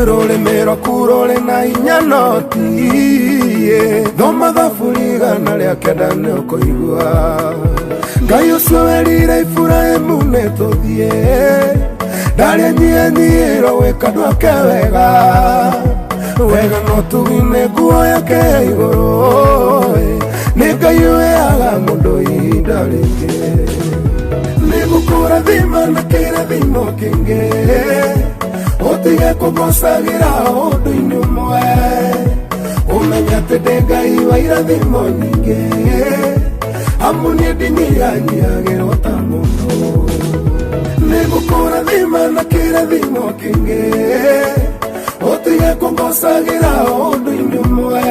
Rũrĩmĩ rwaku rũrĩ na hinya no tiĩ. Thoma thaburi 109 nĩũkũigua. Ngai ũcio werire Iburahĩmu nĩtũthiĩ. Ndarĩ anyihanyiihĩrwo gwĩka andũ ake wega. Wega no tugi nĩ nguo yake ya igũrũ. Nĩ Ngai ũheaga mũndũ ihinda rĩngĩ. Nĩngũkũrathima na kĩrathimo kĩngĩ. Ũtige kũngocagĩra ũndũ-inĩ ũmwe. Ũmenye atĩ ndĩ Ngai wa irathimo nyingĩ. Amu niĩ ndinyihanyiihagĩrwo ta mũndũ. Nĩngũkũrathima na kĩrathimo kĩngĩ. Ũtige kũngocagĩra ũndũ-inĩ ũmwe.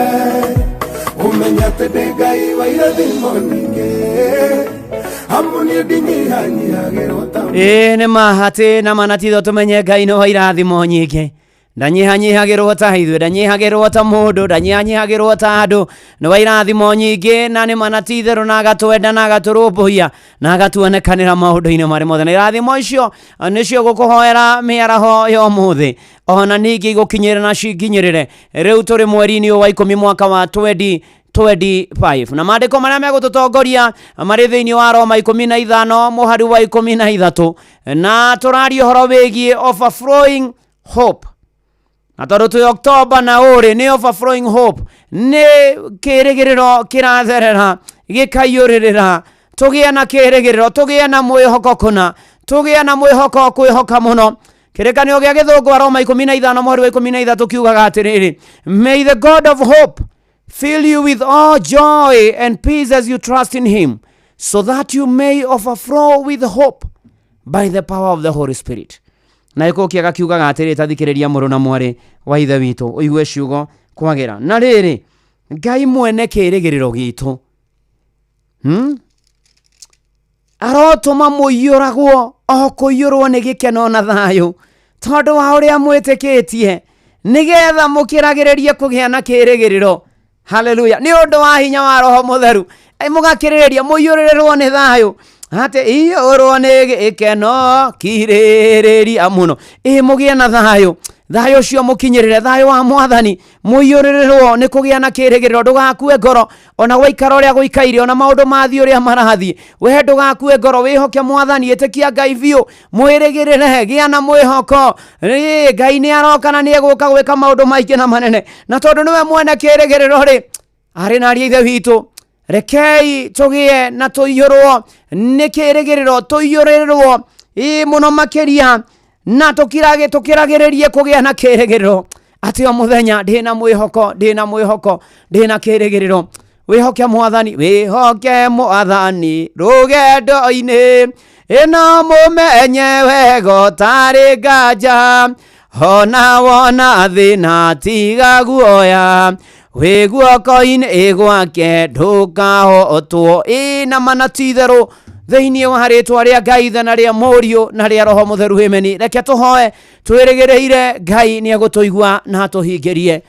Ũmenye atĩ ndĩ Ngai wa irathimo nyingĩ. Amu niĩ ndinyihanyiihagĩrwo ta mũndũ. Ĩĩ nĩ ma atĩ na ma na titho tũmenye Ngai nĩ wa irathimo nyingĩ. Ndanyihanyihagĩrwo ta ithuĩ, ndanyihagĩrwo ta mũndũ, ndanyihanyihagĩrwo ta andũ. Nĩ wa irathimo nyingĩ na nĩ ma na ti itherũ na agatwenda na agatũrũmbũiya na agatuonekanĩra maũndũ-inĩ marĩ mothe. Na irathimo icio nĩcio gũkũhoera mĩaraho ya ũmũthĩ ona ningĩ igũkinyĩre na cinginyĩrĩre. Rĩu tũrĩ mweri-inĩ ũyũ wa 10 mwaka wa 2025 na maandĩko marĩa megũtũtongoria marĩ thĩinĩ wa Roma 15 mũhari wa 13 na tũraria ũhoro wĩgiĩ overflowing hope. Na tondũ twĩ Oktoba na ũrĩ nĩ overflowing hope, nĩ kĩrĩgĩrĩro kĩratherera gĩkaiyũrĩrĩra. Tũgĩe na kĩrĩgĩrĩro, tũgĩe na mwĩhoko kũna, tũgĩe na mwĩhoko kwĩhoka mũno. Kĩrĩkanĩro gĩa gĩthũngũ Roma 15 mũhari wa 13 kiugaga atĩrĩrĩ, may the God of hope fill you with all joy and peace as you trust in him, so that you may overflow with hope by the power of the Holy Spirit. Na gĩkũ kĩega kiugaga atĩrĩ, ta thikĩrĩria mũrũ na mwarĩ wa ithe witũ, ũigue ciugo kwagĩra. Na rĩrĩ, Ngai mwene kĩrĩgĩrĩro gitũ, Arotũma mũiyũragwo o kũiyũrwo nĩ gĩkeno na thayũ tondũ wa ũrĩa mwĩtĩkĩtie, nĩgetha mũkĩragĩrĩrie kũgĩa na kĩrĩgĩrĩro. Haleluya. Nĩ ũndũ wa hinya wa Roho Mũtheru mũgakĩrĩrĩria mũiyũrĩrĩrwo nĩ thayũ, atĩ iyũrwo nĩ gĩkeno kirĩrĩria mũno. Ĩ mũgĩe na thayũ, thayũ ũcio mũkinyĩrĩre, thayũ wa Mwathani, mũiyũrĩrĩrwo nĩ kũgĩa na kĩrĩgĩrĩro. Ndũgakue ngoro ona gwaikara ũrĩa gũikaire, ona maũndũ mathiĩ ũrĩa marathiĩ, we ndũgakue ngoro, wĩhoke Mwathani, ĩtĩkia Ngai biũ, mwĩrĩgĩrĩre, gĩa na mwĩhoko. Ĩ, Ngai nĩ aroka na nĩ egũka gwĩka maũndũ maingĩ na manene, na tondũ nĩwe mwene kĩrĩgĩrĩro rĩ, arĩ na ariũ a ithe witũ, rekei tũgĩe na tũiyũrwo nĩ kĩrĩgĩrĩro, tũiyũrĩrĩrwo ĩ mũno makĩria, na tũkĩragĩrĩrie kũgĩa na kĩrĩgĩrĩro atĩ o mũthenya ndĩna mwĩhoko, ndĩna mwĩhoko, ndĩna kĩrĩgĩrĩro. Wĩhoke Mwathani, wĩhoke Mwathani rũgendo-inĩ, ĩno mũmenye wega ũtarĩ nganja, ona wona thĩna tiga guoya, wĩ guoko-inĩ gwake ndũkahotwo. Ĩ na ma na ti itherũ thĩinĩ wa rĩtwa rĩa Ngai Ithe na rĩa Mũriũ na rĩa Roho Mũtheru, ameni. Reke tũhoe twĩrĩgĩrĩire Ngai nĩ egũtũigua na atũhingĩrie.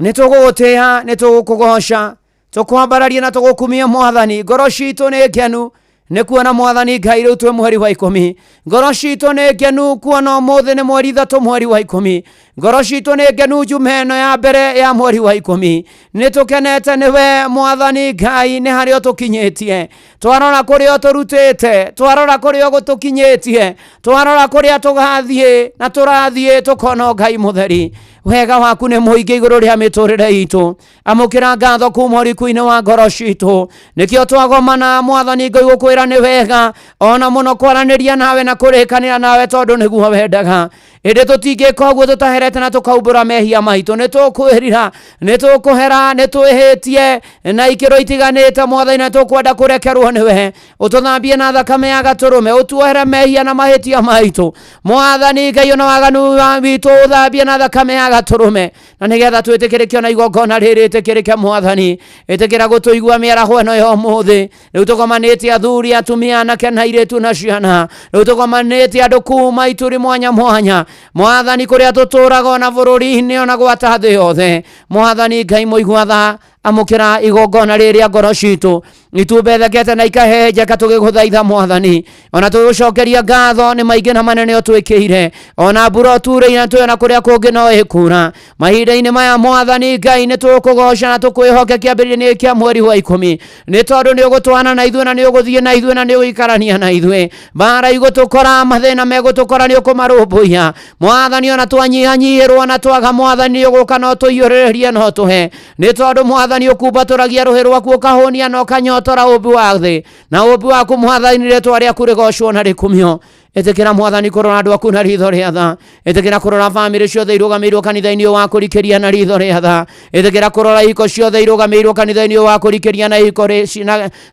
Nĩ tũgũgũtĩĩa, nĩ tũgũkũgoca, tũkwambararie na tũgũkumie Mwathani. Ngoro citũ nĩ ngenu nĩ kuona Mwathani Ngai rĩu twĩ mweri wa 10. Ngoro citũ nĩ ngenu kuona ũmũthĩ nĩ mweri 3 mweri wa 10. Ngoro citũ nĩ ngenu njume ĩno ya mbere ya mweri wa 10. Nĩ tũkenete nĩwe Mwathani Ngai nĩ harĩa ũtũkinyĩtie. Twarora kũrĩa ũtũrutĩte, twarora kũrĩa ũgũtũkinyĩtie, twarora kũrĩa tũgathiĩ na tũrathiĩ tũkona Ngai mũtheri. Wega waku nĩ mũingĩ igũrũ rĩa mĩtũrĩre itũ. Amũkĩra ngatho kuma ũriku-inĩ wa ngoro citũ. Nĩkĩo twagomana Mwathani Ngai gũkwĩra nĩ wega ona mũno kwaranĩria nawe na kũrĩkanĩra nawe tondũ nĩguo wendaga. Ĩndĩ tũtingĩka ũguo tũtaherete na tũkaumbũra mehia maitũ. Nĩ tũkwĩrira, nĩ tũkũhera, nĩ twĩhĩtie na ikĩro itiganĩte Mwathani, na tũkwenda kũrekerwo nĩwe. Ũtũthambie na thakame ya gatũrũme, ũtuohere mehia na mahĩtia maitũ Mwathani Ngai, ona waganu witũ ũthambie na thakame ya gatũrũme, na nĩgetha twĩtĩkĩrĩke ona igongona rĩrĩ rĩtĩkĩrĩke Mwathani. Ĩtĩkĩra gũtũigua mĩaraho ĩno ya ũmũthĩ. Rĩu tũgomanĩte athuri, atumia, anake na airĩtu na ciana. Rĩu tũgomanĩte andũ kuma ituri mwanya mwanya Mwathani, kũrĩa tũtũraga ona bũrũri-inĩ ona gwata thĩ yothe. Mwathani Ngai mũigua tha, amũkĩra igongona rĩrĩa ngoro citũ itumbethekete na ikahenjeka tũgĩgũthaitha Mwathani, ona tũgĩgũcokeria ngatho nĩ maingĩ na manene ũtwĩkĩire. Ona mbura ũturĩire twĩ ona kũrĩa kũngĩ no ĩkura mahinda-inĩ maya Mwathani Ngai, nĩ tũkũgoca na tũkwĩhoke kĩambĩrĩria-inĩ kĩa mweri wa 10, nĩ tondũ nĩ ũgũtwana na ithuĩ na nĩ ũgũthiĩ na ithuĩ na nĩ ũgũikarania na ithuĩ. Mbara igũtũkora, mathĩna megũtũkora, nĩ ũkũmarũmbũiya Mwathani. Ona twanyihanyihĩrwo na twaga Mwathani, nĩ ũgũka no tũiyũrĩrĩrie no tũhe, nĩ tondũ Mwathani ũkumbatũragia rũhĩ rwaku ũkahũnia na ũkanyotora ũmbi wa thĩ na ũmbi waku Mwathani. Rĩtwa rĩaku rĩgocwo na rĩkumio. Ĩtĩkĩra Mwathani kũrora andũ aku na ritho rĩa tha. Ĩtĩkĩra kũrora bamĩrĩ ciothe irũgamĩirwo kanitha-inĩ ũyũ wa kũrikĩria na ritho rĩa tha. Ĩtĩkĩra kũrora ihiko ciothe irũgamĩirwo kanitha-inĩ ũyũ wa kũrikĩria na ihiko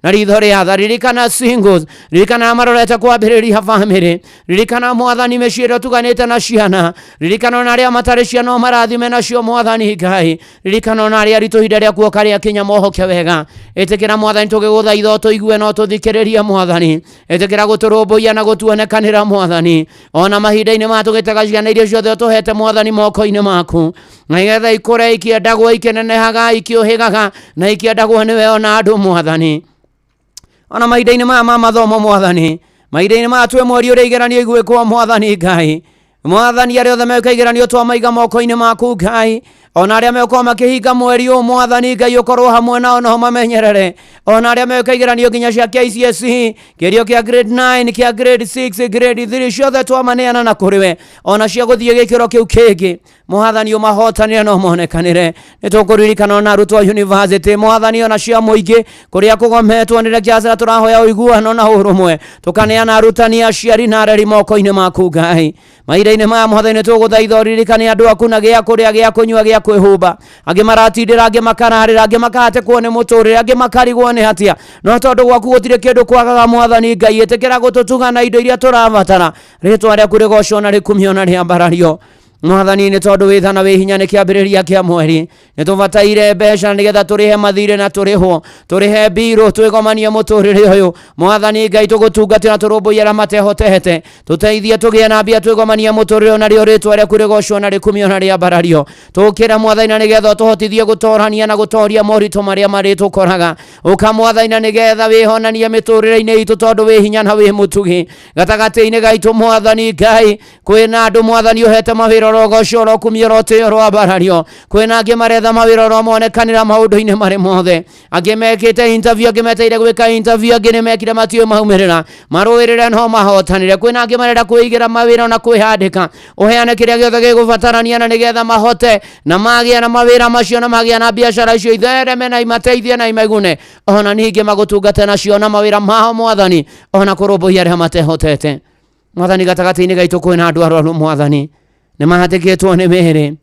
na ritho rĩa tha. Ririkana singles, ririkana marorete kwambĩrĩria bamĩrĩ. Ririkana Mwathani mĩciĩ ĩrĩa ũtuganĩte na ciana. Ririkana ona arĩa matarĩ ciana ũmarathime nacio Mwathani Ngai. Ririkana ona arĩa aritũ ihinda rĩa kuoka rĩa kinya mohoke wega. Ĩtĩkĩra Mwathani tũgĩgũthaitha ũtũigue na ũtũthikĩrĩrie Mwathani. Ĩtĩkĩra gũtũrũmbũiya na gũtuonekanĩra Mwathani, ona mahinda-inĩ maya tũgĩtega ciana iria ciothe ũtũhete Mwathani moko-inĩ maku, nĩgetha ikũre ikĩendagwo, ikĩnenehaga, ikĩũhĩgaga na ikĩendagwo nĩwe ona andũ Mwathani. Ona mahinda-inĩ maya ma mathomo Mwathani, mahinda-inĩ maya twĩ mweri ũrĩa igeranio igwĩkwo Mwathani Ngai, Mwathani arĩa othe meka igeranio twamaiga moko-inĩ maku Ngai. Ona arĩa megũkorwo makĩhinga mweri ũyũ Mwathani Ngai, ũkorwo hamwe nao na ũmamenyerere. Ona arĩa meka igeranio nginya cia KCSE, kĩgerio kĩa grade 9, kĩa grade 6, grade 3, ciothe twamaneana na kũrĩ we, ona cia gũthiĩ gĩkĩro kĩu kĩngĩ Mwathani ũmahotanĩre na ũmonekanĩre. Nĩ tũkũririkana ona arutwo a university Mwathani, ona cia mũingĩ kũrĩa kũgometwo nĩ lecturers, tũrahoya ũiguano na ũrũmwe. Tũkaneana arutani, aciari na areri moko-inĩ maku Ngai. Mahinda-inĩ maya Mwathani, nĩ tũgũthaitha ũririkane andũ aku na gĩa kũrĩa, gĩa kũnyua, gĩa kwĩhumba. Angĩ maratindĩra, angĩ makararĩra, angĩ makahatĩkwo nĩ mũtũrĩre, angĩ makarigwo nĩ hatia, no tondũ gwaku gũtirĩ kĩndũ kwagaga Mwathani Ngai, ĩtĩkĩra gũtũtuga na indo iria tũrabatara. Rĩtwa rĩaku rĩgocwo na rĩkumio na rĩambarario Mwathani, nĩ tondũ wĩ tha na wĩ hinya. Nĩ kĩambĩrĩria kĩa mweri, nĩ tũbataire mbeca nĩgetha tũrĩhe mathirĩ na tũrĩhwo, tũrĩhe mbirũ, twĩgomanie mũtũrĩre ũyũ Mwathani Ngai. Tũgũtungatĩra, tũrũmbũiye arĩa matehotete, tũteithie tũgĩe na mbia twĩgomanie mũtũrĩre ũyũ, narĩo rĩtwa rĩaku rĩgocwo na rĩkumio na rĩambarario. Tũkĩra Mwathani na nĩgetha ũtũhotithie gũtorania na gũtoria moritũ marĩa marĩtũkoraga. Ũka Mwathani na nĩgetha wĩhonanie mĩtũrĩre-inĩ itũ, tondũ wĩ hinya na wĩ mũtugi gatagatĩ-inĩ gaitũ Mwathani Ngai. Kwĩna andũ Mwathani ũhete mawĩra, ũrogocwo, ũrokumio, ũrotĩo, ũroambarario. Kwĩna angĩ maretha mawĩra, ũromonekanĩra maũndũ-inĩ marĩ mothe. Angĩ mekĩte interview, angĩ meteire gwĩka interview, angĩ nĩ mekire matiũĩ maumĩrĩra, marũĩrĩre no mahotanĩre. Kwĩna angĩ marenda kwĩigĩra mawĩra na kwĩhandĩka, ũheane kĩrĩa gĩothe gĩgũbatarania na nĩgetha mahote na magĩa na mawĩra macio na magĩa na biacara icio ithereme na imateithie na imaigune, ona ningĩ magũtungate nacio na mawĩra mao Mwathani, ona kũrũmbũiya arĩa matehotete Mwathani. Gatagatĩ-inĩ gaitũ kwĩna andũ arwaru Mwathani, nĩ mahatĩkĩtwo nĩ mĩĩrĩ.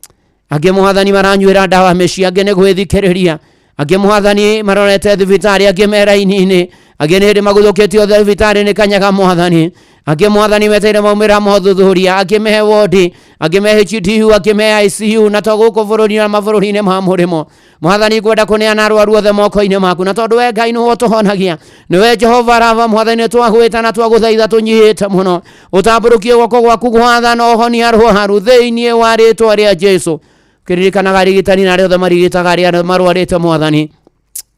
Angĩ Mwathani maranyuĩra ndawa mĩciĩ, angĩ nĩ gwĩthikĩrĩria, angĩ Mwathani marorete thibitarĩ, angĩ me raini-inĩ, angĩ nĩ hĩndĩ maguthũkĩtio thibitarĩ nĩ kanyaga Mwathani, angĩ Mwathani meteire maumĩrĩra mothuthuria, angĩ me wodi, angĩ me HDU, angĩ me ICU, na to gũkũ bũrũri na mabũrũri-inĩ ma mũrĩmo. Mwathani, ngwenda kũneana arwaru othe moko-inĩ maku, na tondũ we Ngai nĩwe ũtũhonagia, nĩwe Jehova Rava, Mwathani, nĩ twagwĩta na twagũthaitha tũnyihĩte mũno, ũtambũrũkie guoko gwaku gwatha na ũhonie arwaru thĩinĩ wa rĩtwa rĩa Jesu. Kĩririkanaga arigitani na arĩa othe marigitaga arĩa marwarĩte Mwathani.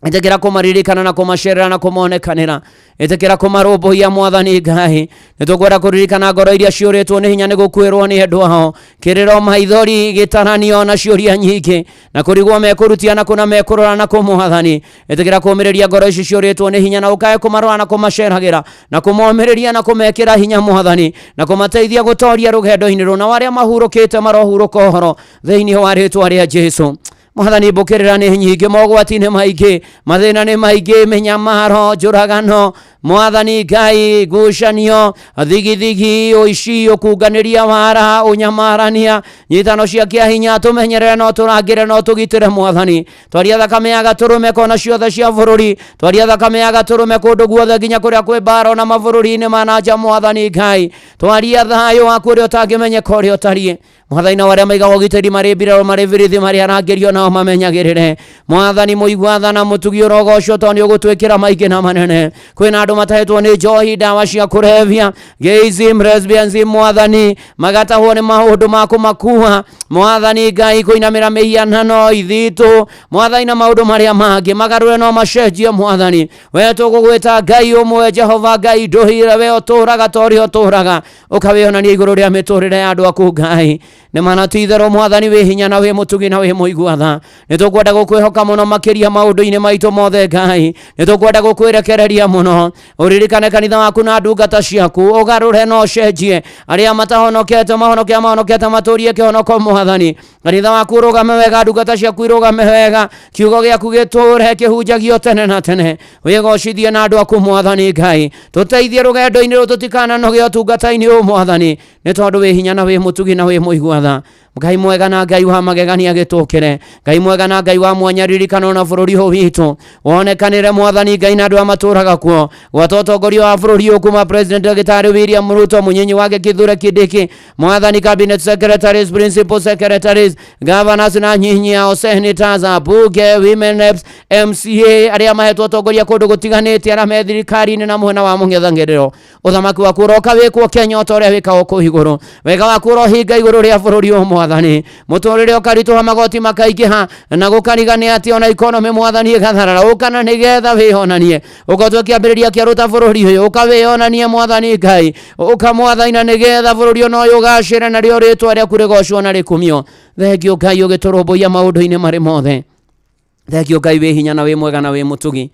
Ĩtĩkĩra kũmaririkana na kũmacerera na kũmonekanĩra. Ĩtĩkĩra kũmarũmbũiya Mwathani Ngai. Nĩ tũkwenda kũririkana ngoro iria ciũrĩtwo nĩ hinya nĩ gũkuĩrwo nĩ endwa ao. Kĩrĩro, maithori, gĩtaranio na ciũria nyingĩ na kũrigwo mekũrutia na kũna mekũrora na kũ Mwathani. Ĩtĩkĩra kũũmĩrĩria ngoro ici ciũrĩtwo nĩ hinya na ũkae kũmarora na kũmaceragĩra na kũmomĩrĩria na kũmekĩra hinya Mwathani na kũmateithia gũtoria rũgendo-inĩ rũna. Arĩa mahurũkĩte marohurũka ũhoro thĩinĩ wa rĩtwa rĩa Jesu. Mwathani, mbũkĩrĩra nĩ nyingĩ, mogwati nĩ maingĩ, mathĩna nĩ maingĩ, mĩnyamaro, njũragano, Mwathani Ngai, ngucanio, thigithigi, ũici, ũkunganĩria wara, ũnyamarania, nyitano cia kĩahinya, tũmenyerere no tũrangĩre no tũgitĩre Mwathani. Twaria thakame ya gatũrũme kona ciothe cia bũrũri, twaria thakame ya gatũrũme kũndũ guothe nginya kũrĩa kwĩ mbara ona mabũrũri-inĩ ma na nja Mwathani Ngai. Twaria thayũ waku ũrĩa ũtangĩmenyeka ũrĩa ũtariĩ. Mwathani, na arĩa maigaga ũgitĩri marĩ mbirarũ, marĩ birithi, marĩ arangĩrio nao mamenyagĩrĩre. Mwathani mũigua tha na mũtugi, ũrogocwo tondũ nĩ ũgũtwĩkĩra maingĩ na manene. Kwĩna andũ matahĩtwo nĩ njohi, ndawa cia kũrebia, gayism, lesbianism, Mwathani, magatahwo nĩ maũndũ ma kũmakua Mwathani Ngai, kũinamĩra mĩhianano ithitũ Mwathani na maũndũ marĩa mangĩ magarũre no macenjie Mwathani. We tũgũgwĩta Ngai ũmwe, Jehova Ngai ndũhire, we ũtũraga ta ũrĩa ũtũraga, ũkawĩonania igũrũ rĩa mĩtũrĩre ya andũ aku Ngai. Nĩ mana ti itherũ Mwathani wĩ hinya na wĩ mũtugi na wĩ mũigua tha. Nĩ tũkwenda gũkwĩhoka mũno makĩria maũndũ-inĩ maitũ mothe Ngai. Nĩ tũkwenda gũkwĩrekereria mũno. Ũririkane kanitha waku na ndungata ciaku, ũgarũre na ũcenjie arĩa matahonokete, mahonoke, mahonokete matũrie kĩhonoko Mwathani. Kanitha waku ũrũgame wega, ndungata ciaku irũgame wega, kiugo gĩaku gĩtũre kĩhunjagio tene na tene. Wĩgocithie na andũ aku Mwathani Ngai. Tũteithie rũgendo-inĩ rũrũ tũtikananoge ũtungata-inĩ ũyũ Mwathani, nĩ tondũ wĩ hinya na wĩ mũtugi na wĩ mũigua tha. Ngai mwega na Ngai wa magegania gĩtũkĩre. Ngai mwega na Ngai wa mwanya, ririkana ona bũrũri ũyũ witũ wonekanĩre Mwathani Ngai na andũ arĩa matũraga kuo. Gwata ũtongoria wa bũrũri ũyũ kuma President Ndagĩtarĩ William Ruto, mũnyinyi wake Kithure Kindiki Mwathani, cabinet secretaries, principal secretaries, governors na nyinyi yao, senators, ambunge, women reps, MCA, arĩa mahetwo ũtongoria kũndũ gũtiganĩte, arĩa me thirikari-inĩ na mwena wa mũng'ethanĩro. Ũthamaki waku ũroka wĩkwo Kenya o ta ũrĩa wĩkagwo kũu igũrũ. Wega waku ũrohinga igũrũ rĩa bũrũri ũyũ Mwathani. Mũtũrĩre ũkaritũha, magoti makaingĩha na gũkariga nĩ atĩ ona ikonomi Mwathani ĩgatharara. Ũkana nĩgetha wĩonanie, ũkotwe kĩambĩrĩria kĩa rũta bũrũri ũyũ, ũka wĩonanie Mwathani Ngai, ũka Mwathani na nĩgetha bũrũri ona ũyũ ũgacĩre narĩo rĩtwa rĩaku rĩgocwo na rĩkumio. Thengio Ngai ũgĩtũrũmbũiya maũndũ-inĩ marĩ mothe. Thengio Ngai wĩ hinya na wĩ mwega na wĩ mũtugi,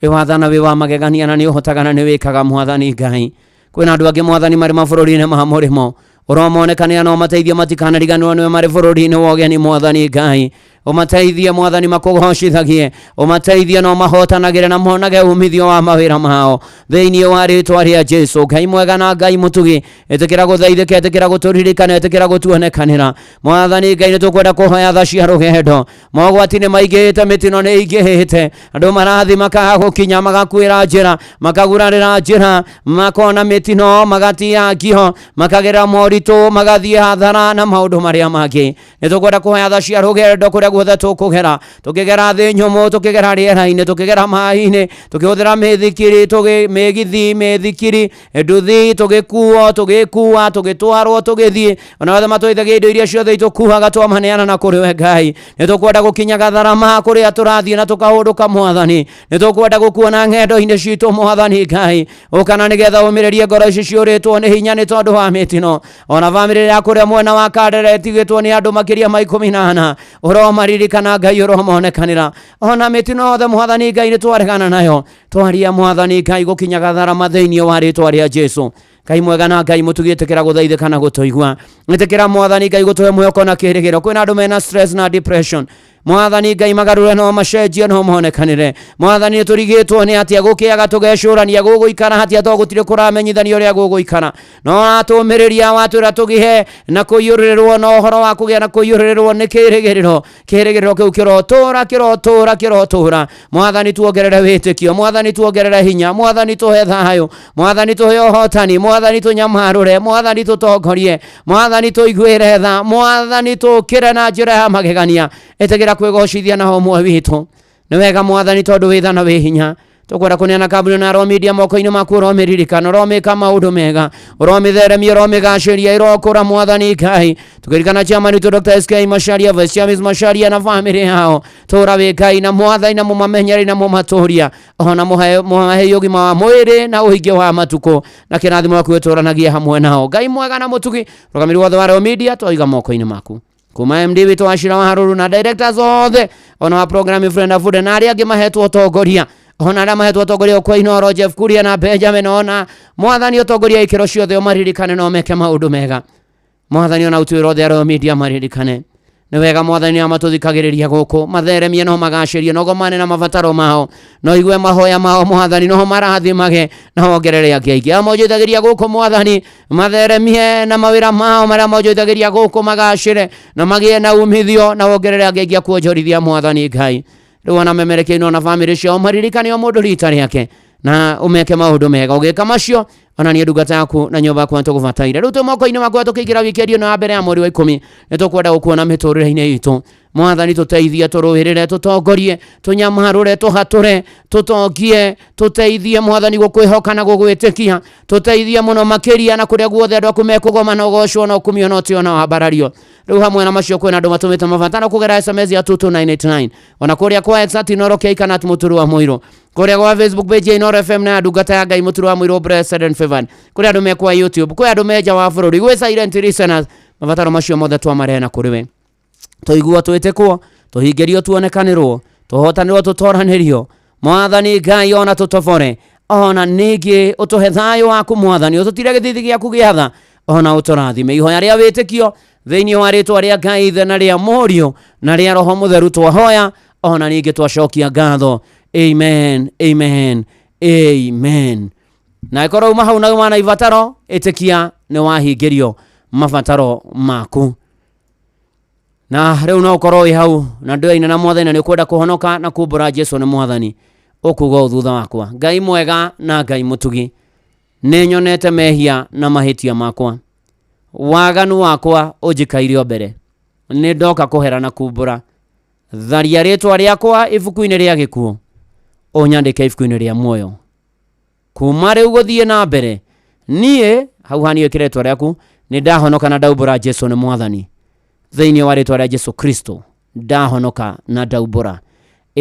wĩ watha na wĩ wa magegania na nĩ ũhotaga na nĩ wĩkaga Mwathani Ngai. Kwĩna andũ angĩ Mwathani marĩ mabũrũri-inĩ ma mũrĩmo, ũromonekanĩra na ũmateithie matikanariganĩrwo nĩwe marĩ bũrũri-inĩ wa ũgeni Mwathani Ngai. Ũmateithie Mwathani makũgocithagie, ũmateithie na ũmahotanagĩre na monage umithio wa mawĩra mao thĩinĩ wa rĩtwa rĩa Jesu. Ngai mwega na Ngai mũtugi, ĩtĩkĩra gũthaithĩka, ĩtĩkĩra gũtũririkana, ĩtĩkĩra gũtuonekanĩra Mwathani Ngai. Nĩ tũkwenda kũhoya tha cia rũgendo. Mogwati nĩ maingĩhĩte, mĩtino nĩ ĩingĩhĩte, andũ marathi makaga gũkinya, magakuĩra njĩra, makagurarĩra njĩra, makona mĩtino, magatiangio, makagerera moritũ, magathiĩ hathara na maũndũ marĩa mangĩ. Nĩ tũkwenda kũhoya tha cia rũgendo kũrĩa guothe tũkũgera, tũkĩgera thĩ nyũmũ, tũkĩgera rĩera-inĩ, tũkĩgera maĩ-inĩ, tũkĩhũthĩra mĩthikiri, mĩgithi, mĩthikiri, nduthi, tũgĩkuo, tũgĩkua, tũgĩtwarwo, tũgĩthiĩ, ona othe matwaithagia indo iria ciothe itũkuaga, twamaneana na kũrĩ we Ngai. Nĩ tũkwenda gũkinya gatharama kũrĩa tũrathiĩ na tũkahũndũka Mwathani. Nĩ tũkwenda gũkuona ng'endo-inĩ citũ Mwathani Ngai. Ũkana nĩgetha ũmĩrĩrie ngoro ici ciũrĩtwo nĩ hinya nĩ tondũ wa mĩtino. Ona bamĩrĩ ya kũrĩa mwena wa Kandara ĩtigĩtwo nĩ andũ makĩria ma 14, ũromaririkana Ngai, ũromonekanĩra. Ona mĩtino yothe Mwathani Ngai nĩ twaregana nayo. Twaria Mwathani Ngai gũkinya gatharama thĩinĩ wa rĩtwa rĩa Jesu. Ngai mwega na Ngai mũtugi, ĩtĩkĩra gũthaithĩka na gũtũigua. Ĩtĩkĩra Mwathani Ngai gũtũhe mwĩhoko na kĩĩrĩgĩrĩro. Kwĩna andũ mena stress na depression Mwathani Ngai, magarũre no macenjie no monekanĩre Mwathani. Nĩ tũrigĩtwo nĩ atĩa gũkĩaga, tũgecũrania gũgũikara atĩa, to gũtirĩ kũramenyithanio ũrĩa gũgũikara, no watũmĩrĩria watwĩra tũgĩhe na kũiyũrĩrĩrwo na ũhoro wa kũgĩa na kũiyũrĩrĩrwo nĩ kĩĩrĩgĩrĩro. Kĩĩrĩgĩrĩro kĩu kĩrotũra, kĩrotũra, kĩrotũra Mwathani. Tuongerere wĩtĩkio Mwathani, tuongerere hinya Mwathani, tũhe thayũ Mwathani, tũhe ũhotani Mwathani, tũnyamarũre Mwathani, tũtongorie Mwathani, tũiguĩre tha Mwathani, tũkĩre na njĩra ya magegania. Ĩtĩkĩra kwĩgocithia na ũmwe witũ. Nĩ wega Mwathani, tondũ wĩ tha na wĩ hinya. Tũkwenda kũneana kambuni na Royal Media moko-inĩ maku, ũromĩririkana, ũromĩka maũndũ mega, ũromĩtheremia, ũromĩgacĩria, ĩrokũra Mwathani Ngai. Tũkĩririkana chairman witũ Dr. SK Macharia, Vice Chairman Macharia na famĩlĩ yao, tũra wĩ Ngai na Mwathani na mũmamenyere na mũmatũria, ona mũmahe ũgima wa mwĩrĩ na ũingĩ wa matukũ na kĩrathimo gĩaku gĩtũranagie hamwe nao. Ngai mwega na mũtugi, rũgamĩrĩri wothe wa Royal Media twaiga moko-inĩ maku, kuma MD witũ wa Shira wa Haruru na directors othe ona wa program Friend of Food na arĩa angĩ mahetwo ũtongoria, ona arĩa mahetwo ũtongoria kwa Inoro, Jeff Kuria na Benjamin, ona Mwathani ũtongoria ikĩro ciothe ũmaririkane na ũmeke maũndũ mega Mwathani, ona ũtuĩre othe a Royal Media maririkane nĩ wega Mwathani amatũthikagĩrĩria gũkũ, matheremie no magacĩrie no gomane na mabataro mao, no igue mahoya mao Mwathani, no marathimage na wongerere angĩ aingĩ arĩa monjoithagĩria gũkũ Mwathani, matheremie na mawĩra mao marĩa monjoithagĩria gũkũ magacĩre na magĩe na umithio na wongerere angĩ aingĩ a kuonjorithia Mwathani Ngai. Rĩu ona memerekeino na bamĩrĩ ciao maririkane o mũndũ rita rĩake na ũmeke maũndũ mega. Ũgĩka macio ona niĩ ndungata yaku na nyũmba yakwa nĩtũgũbataire. Rĩu twĩ moko-inĩ maku tũkĩingĩra wikendi ĩno ya mbere ya mweri wa 10, nĩtũkwenda gũkuona mĩtũrĩre-inĩ itũ Mwathani. Tũteithie, tũrũĩrĩre, tũtongorie, tũnyamarũre, tũhatũre, tũtongie, tũteithie Mwathani gũkwĩhoka na gũgwĩtĩkia, tũteithie mũno makĩria na kũrĩa guothe andũ aku mekũgoma na ũgocwo na ũkumio na ũtĩo na wambarario. Rĩu hamwe na macio kwĩna andũ matũmĩte mabataro kũgerera SMS ya 22989, ona kũrĩa kwa X at Inooro K kana at Mũturu wa Mũirũ, kũrĩa gwa Facebook page ya Inooro FM na ya ndungata ya Ngai Mũturu wa Mũirũ Blessed and Favored, kũrĩa andũ mekwa YouTube, kwĩ andũ me nja wa bũrũri, gwĩ silent listeners, mabataro macio mothe twamarehe na kũrĩ we, tũiguo twĩtĩkwo, tũhingĩrio, tuonekanĩrwo, tũhotanĩrwo, tũtoranĩrio Mwathani Ngai, ona tũtobore, ona ningĩ ũtũhe thayũ waku Mwathani, ũtũtire gĩthithi gĩaku gĩa tha, ona ũtũrathime. Ihoya rĩa wĩtĩkio thĩinĩ wa rĩtwa rĩa Ngai Ithe na rĩa Mũriũ na rĩa Roho Mũtheru twahoya, ona ningĩ twacokia ngatho. Amen, amen, amen. Na ĩkorwo uma hau na uma na ibataro, ĩtĩkia nĩ wahingĩrio mabataro maku. Na rĩu no ũkorwo wĩ hau na ndũyaine na Mwathani na nĩ ũkwenda kũhonoka na kumbũra Jesu nĩ Mwathani, ũkuga ũũ thutha wakwa: Ngai mwega na Ngai mũtugi, nĩ nyonete mehia na mahĩtia makwa, waganu wakwa ũnjikaire o mbere, nĩ ndoka kũhera na kumbũra. Tharia rĩtwa rĩakwa ibuku-inĩ rĩa gĩkuũ, ũnyandĩke ibuku-inĩ rĩa muoyo. Kuma rĩu gũthiĩ na mbere, niĩ hau hani ĩkĩra rĩtwa rĩaku, nĩ ndahonoka na ndaumbũra Jesu nĩ Mwathani. Thĩinĩ wa rĩtwa rĩa Jesu Kristo ndahonoka na ndaumbũra.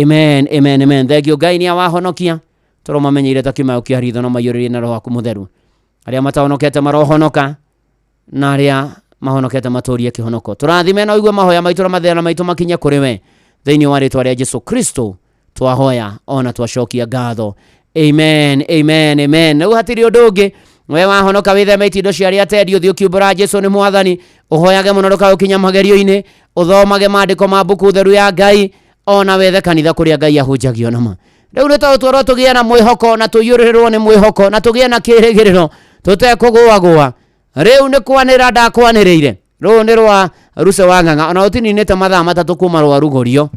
Amen, amen, amen. Thank you Ngai nĩ awahonokia, tũrũ mamenyeire ta kĩmayo kĩa ritho na maiyũrĩrie na Roho waku Mũtheru. Arĩa matahonokete marohonoka na arĩa mahonokete matũrie kĩhonoko. Tũrathime na ũigue mahoya maitũ na mathĩna maitũ makinye kũrĩ we. Thĩinĩ wa rĩtwa rĩa Jesu Kristo twahoya ona twacokia ngatho. Amen, amen, amen. Rĩu hatirĩ ũndũ ũngĩ, we wahonoka wĩtheme itindo cia arĩa atendi, ũthiĩ ũkiumbũra Jesu nĩ Mwathani, ũhoyage mũno ndũkae magerio-inĩ, ũthomage maandĩko ma mbuku theru ya Ngai, ona wethe kanitha kũrĩa Ngai ahunjagio nama. Rĩu nĩ tũtwarwo tũgĩe na mwĩhoko na tũiyũrĩrĩrwo nĩ mwĩhoko na tũgĩe na kĩrĩgĩrĩro tũtekũgũagũa. Rĩu nĩ kwanĩrĩra ndakwanĩrĩire, rũũ nĩ rwa Ruce wa Ng'ang'a, ona ũtininĩte mathaa 3 kuma rwa rugũrio.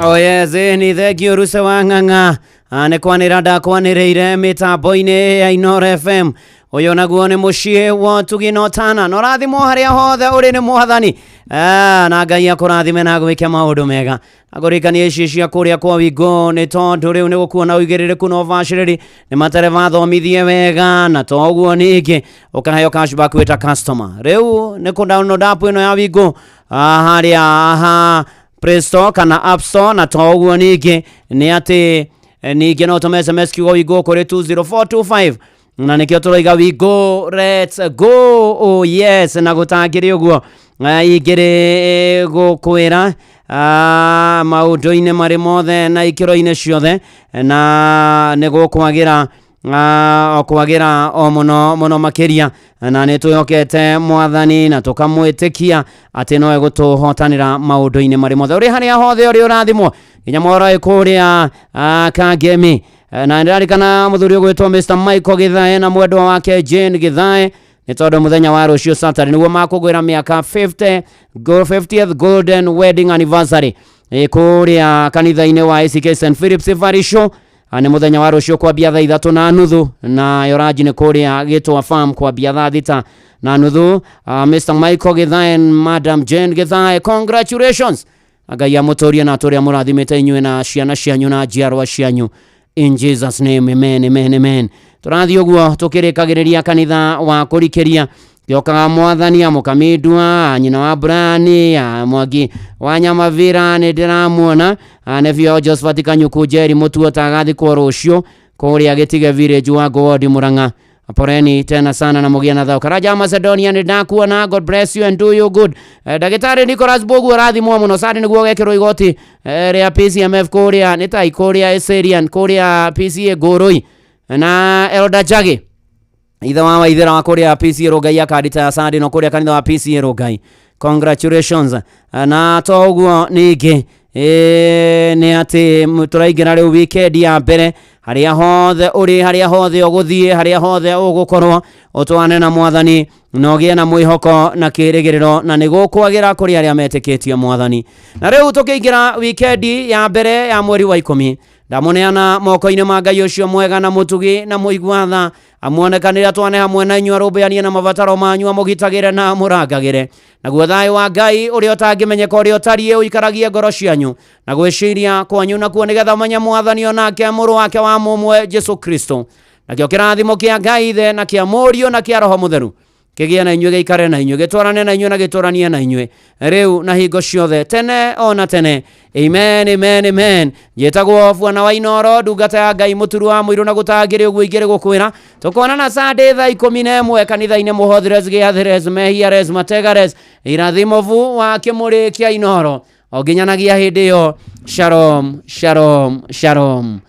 Oh yes, ni thengio Ruse wa Ng'ang'a. Nĩ kwanĩra ndakwanĩrĩire mĩtambo-inĩ ya Inoro FM. Ũyũ naguo nĩ mũciĩ wa ũtugi na ũtana na ũrathimwo harĩa hothe ũrĩ nĩ mwathani. Na Ngai akũrathime na agwĩke maũndũ mega. Agũrikanie ici cia kũrĩa kwa Wingo nĩ tondũ rĩu nĩ gũkuona ũigĩrĩrĩku na ũbacĩrĩri nĩ matereba thomithie wega na to ũguo ningĩ ũkaheo cashback wĩ ta customer. Rĩu nĩ kũ download app ĩno ya Wingo harĩa ha Play Store kana App Store na to ũguo ningĩ nĩ atĩ ningĩ no ũtũme SMS kiugo Wingo kũrĩ 20425 na nĩkĩo tũroiga we go, let's go. Oh yes, na gũtangĩrĩ ũguo ingĩrĩ gũkwĩra maũndũ-inĩ marĩ mothe na ikĩro-inĩ ciothe na nĩ gũkwagĩra o kwagĩra o mũno mũno makĩria na nĩ twĩhokete mwathani na tũkamwĩtĩkia atĩ no egũtũhotanĩra maũndũ-inĩ marĩ mothe. Ũrĩ harĩa hothe ũrĩ ũrathimwo nginya mohoro ĩ kũrĩa Kangemi. Na nĩndirarikana mũthuri ũgwĩtwo Mr Michael Githae na mwendwa wake Jane Githae nĩ tondũ mũthenya wa rũciũ Saturday nĩguo makũngũĩra mĩaka 50 50th golden wedding anniversary kũrĩa kanitha-inĩ wa ACK St Philip's Parish. Nĩ mũthenya wa rũciũ kwambia thaa 3:30 na yoranji nĩ kũrĩa Gĩtwa Farm kwambia thaa 6:30. Mr Michael Githae and Madam Jane Githae, congratulations. Ngai amũtũrie na atũre amũrathimĩte inyuĩ na ciana cianyu na njiarwa cianyu. In Jesus name, amen, amen, amen. Tũrathiĩ ũguo tũkĩrĩkagĩrĩria kanitha wa kũrikĩria gĩokaga mwathani amũkamindua nyina wa Brian Mwangi wa Nyamavira nĩ ndĩramuona nĩ Josephat Kanyuku Njeri mũtuo ta agathikwo rũciũ kũrĩa Gĩtige village wa Ngũwondi Murang'a. Poreni tena sana na mũgĩe na thayũ. Karanja Macedonia nĩ ndakuona, God bless you and do you good. Ndagĩtarĩ Nicholas Bogu arathimwo mũno sadi nĩguo gekĩrwo igoti rĩa PCMF kũrĩa nĩ tai kũrĩa Eserian kũrĩa PCA Ngũrũi na Elder Jage ithe wa Waithera wa kũrĩa PCA Rongai akandita ya sadi no kũrĩa kanitha wa PCA Rongai. Congratulations. Na to ũguo ningĩ nĩ atĩ tũraingĩra rĩu weekend ya mbere harĩa hothe ũrĩ harĩa hothe ũgũthiĩ harĩa hothe ũgũkorwo ũtwane na mwathani na ũgĩe na mwĩhoko na kĩrĩgĩrĩro na nĩ gũkwagĩra kũrĩ arĩa metĩkĩtie mwathani. Na rĩu tũkĩingĩra weekend ya mbere ya mweri wa 10 ndamũneana moko-inĩ ma Ngai ũcio mwega na mũtugi na mũigua tha amuonekanĩre twane hamwe na inyuĩ arũmbũyanie na mabataro manyu amũgitagĩre na amũrangagĩre naguo thayũ wa Ngai ũrĩa ũtangĩmenyeka ũrĩa ũtariĩ ũikaragie ngoro cianyu na gwĩciria kwanyu nakuo nĩgetha ũmenye mwathani onake mũrũ wake wa mũmwe Jesu Kristo. Nakĩo kĩrathimo kĩa Ngai Ithe na kĩa Mũriũ na kĩa Roho Mũtheru kĩgĩe na inyuĩ gĩikare na inyuĩ gĩtwarane na inyuĩ na gĩtũranie na inyuĩ rĩu na hingo ciothe tene ona tene. Amen, amen, amen. Njĩtagwo Bwana wa Inoro ndungata ya Ngai mũturu wa mũirũ na gũtangĩrĩ ũguo ingĩrĩ gũkwĩra tũkonana Sunday thaa 11 kanitha-inĩ mũhothires gĩathires mehiares mategares irathimovu wa kĩmũrĩ kĩa Inoro o nginyanagia hĩndĩ ĩyo. Shalom, shalom, shalom.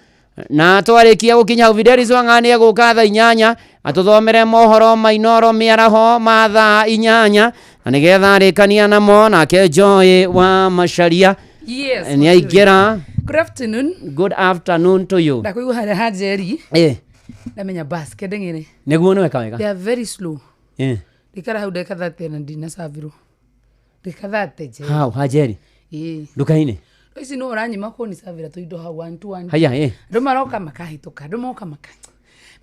Na twarĩkia gũkinya hau Fidelis Wang'a nĩ egũka thaa 8 atũthomere mohoro ma Inoro mĩaraho ma thaa 8 na nĩgetha arĩkania namo nake Joy wa Macharia. Yes, nĩ aingĩra. Good afternoon. Good afternoon to you. Ndakuigua harĩa ha Njeri. Ndamenya bus kendeng'ere. Nĩguo nĩ weka wega. They are very slow. Ndikara hau ndagĩka 30 na ndinacavirwo. Ndagĩka 30 Njeri. Hau ha Njeri. Nduka-inĩ. Ici no ũranyima kũnicavĩra tũindo hau 1 2 1. Haya Andũ maroka makahĩtũka, andũ maroka maka.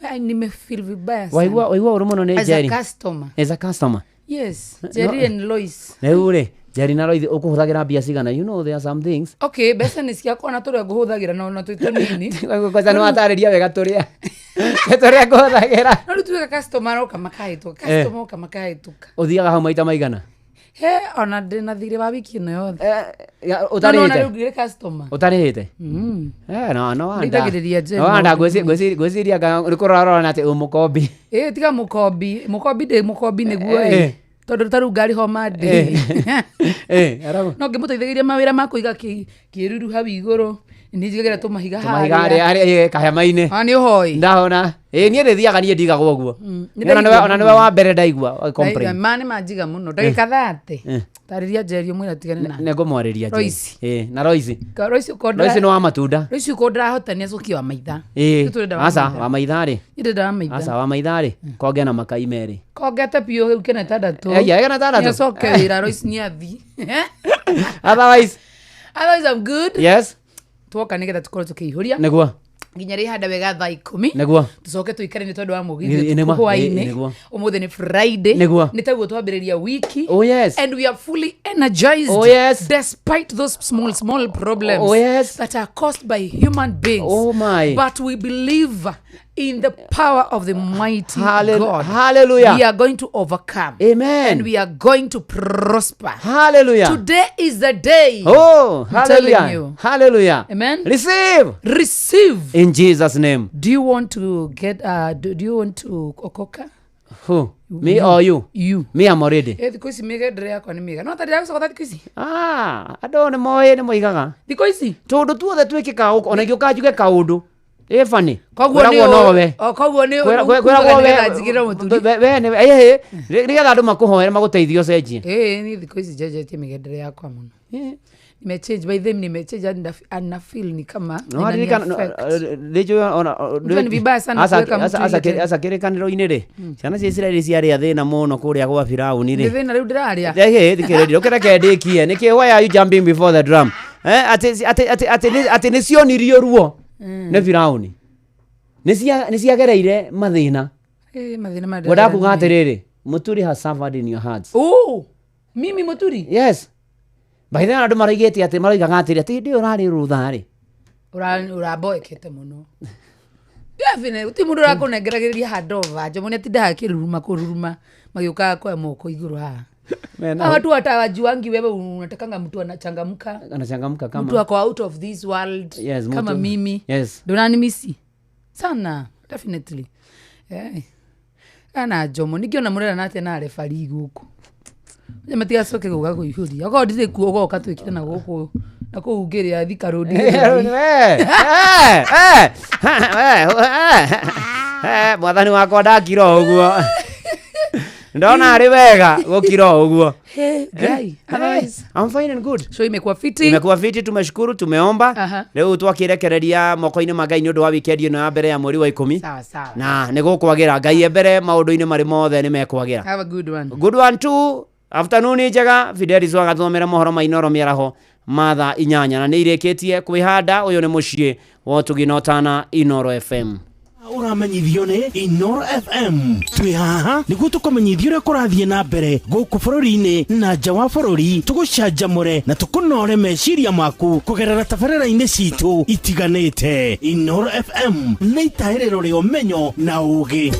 Ai, nimefeel vibaya sana. Waigua ũru mũno nĩ As a Njeri. customer. As a customer. Yes, Jerry and Lois. Rĩu rĩ, Jerry na Lois ũkũhũthagĩra mbia cigana? You know there are some things. Okay, mbeca nĩ ciakwa na tũrĩa ngũhũthagĩra no twĩ tũnini. Kwanza nĩ watarĩria wega tũrĩa tũrĩa ngũhũthagĩra. No rĩu tuĩka customer aroka makahĩtũka, customer oka makahĩtũka. Ũthiaga hau maita maigana? He, ona ndĩna thirĩ wa wiki ĩno yothe. Ũtarĩhĩte? No, no, rĩu ngirĩ customer. Ũtarĩhĩte? No, no wonder. Ndeithagĩrĩria Jerry No wonder maũndũ ngwĩciria nĩ kũrora ũrona atĩ ũmũkombi. Tiga mũkombi, mũkombi ndĩ mũkombi nĩguo ĩ. Tondũ ta rĩu ngari homa ndĩ. No ngĩmũteithagĩria mawĩra ma kũiga kĩruru hau igũrũ, nĩ njigagĩra tũmahiga Tũmahiga harĩa kahema-inĩ. Nĩ ũhoi. Ndahona. Niĩ ndĩthiaga niĩ ndigagwo ũguo. Nĩ Ona ndaigua nĩwe wa mbere ndaigua complain. Ma nĩ manjiga mũno. Ndagĩka 30. Tarĩria Njeri ũmwĩre atigane na. Nĩ ngũmwarĩria Njeri. Royce. Na Royce. Royce ũkorwo Royce nĩ wa matunda. Royce ũkorwo ndĩrahotania acokie wa maitha. Nĩ Aca, wa maitha rĩ. Nĩ ndĩrenda wa maitha. Aca, wa maitha rĩ. Konge na makai merĩ. Kongete biũ rĩu kena ĩtandatũ. Aya, kena ĩtandatũ. Nĩ acoke wĩra Royce nĩ athi. Otherwise. Otherwise I'm good. Yes. Twoka nĩgetha tũkorwo tũkĩihũria Nĩguo. Nginya rĩhanda wega thaa 10. Nĩguo. Tũcoke tũikare nĩ tondũ wa Nĩ- mũgithi nĩma, ũtukũ hwaĩ-inĩ. Nĩguo. Ũmũthĩ nĩ Friday. Nĩguo. Nĩ taguo twambĩrĩria wiki. Oh, yes. And we are fully energized. Oh, yes. Despite those small small problems. Oh, yes. That are caused by human beings. Oh, my. But we believe in the power of the mighty God. Hallelujah. We are going to overcome. Amen. And we are going to prosper. Hallelujah. Today is the day. Oh, I'm telling hallelujah. you. Hallelujah. Amen. Receive. Receive. In Jesus' name. Do you want to get do you want to okoka? Who? Me or you? You. Me, I'm already. Eh, thikũ ici mĩgendere yakwa nĩ mĩega. No ta ndĩragũcoka thikũ ici. Ah, andũ nĩ moĩ nĩ moigaga. Thikũ ici. Tũndũ tuothe twĩkĩkaga gũkũ, ona ingĩũka njuge kaũndũ. Ĩ funny. Koguo nĩ Kwĩragwo nowe. O koguo nĩ Kwĩragwo we. nĩgetha njigĩre mũturi. We nĩ ĩhĩ, nĩgetha andũ makũhoere magũteithie ũcenjie. Eh, niĩ thikũ ici njenjetie mĩgendere yakwa mũno. Nimechange by them, nimechange and na feel ni kama No waririkana inani-affect. rĩnjũ ona Unajua ni vibaya sana kuweka mtu ile tena. aca kĩrĩkanĩro-inĩ rĩ, ciana cia Isiraeli ciarĩ a thĩna mũno kũrĩa gwa Firaũni Nĩ rĩ. thĩna rĩu ndĩrarĩa. Ĩhĩ, thikĩrĩria, ũkĩreke ndĩkie nĩkĩ? Why are you jumping before the drum? Eh, atĩ atĩ atĩ atĩ nĩ- atĩ nĩ cionirio ruo nĩ Firaũni, nĩ ciagereire mathĩna. Eh, mathĩna ma Ngwendaga kuga atĩrĩrĩ, Mũturi has suffered in your hearts. Oh, mimi Mũturi? Yes, by then andũ maroigĩte atĩ maroigaga atĩrĩ atĩ hĩndĩ ĩyo ũrarĩ rũtha rĩ. Ũramboekete mũno. Definitely, gũtirĩ mũndũ ũrakũnengeragĩrĩria handover. Njomo nĩ atindaga akĩruruma kũruruma magĩũkaga kuoya moko igũrũ haha. Mena- Hawa watu hatawajuangi wewe unatakanga mtu anachangamka. Anachangamka kama Mtu ako out of this world. Yes, kama mimi. Yes. Ndũnanimisi sana definitely. Eh. Ana Njomo ningĩona mũrera nate na refari gũkũ. Nĩ matigacoke gũka kũihũria. Okorwo ndirĩ kuo ũgoka twĩkire na gũkũ na kũu ngĩrĩa Thika Road. Eh, eh, eh, eh, eh, mwathani wakwa ndakira o ũguo, ndona arĩ wega gũkira o ũguo. Hey, guy, otherwise I'm fine and good. Show imekuwa fiti. Imekuwa fiti, tumeshukuru, tumeomba. Aha. Rĩu twakĩrekereria moko-inĩ ma Ngai nĩ ũndũ wa weekend ĩno ya mbere ya mweri wa 10. Sawa sawa. Na nĩ gũkwagĩra Ngai e mbere maũndũ-inĩ marĩ mothe nĩ mekwagĩra. Have a good one. Good one too. Afternoon njega. Fidelis wagathomera mohoro ma Inoro mĩaraho ma thaa 8 na nĩ irĩkĩtie kwĩhanda. Ũyũ nĩ mũciĩ wa ũtugi na ũtana, Inoro FM. Ũramenyithio nĩ Inoro FM. Twĩ haha nĩguo tũkũmenyithia ũrĩa kũrathiĩ na mbere gũkũ bũrũri-inĩ na nja wa bũrũri, tũgũcanjamũre na tũkũnore meciria maku kũgerera tabarĩra-inĩ citũ itiganĩte. Inoro FM nĩ itahĩrĩro rĩa ũmenyo na ũgĩ.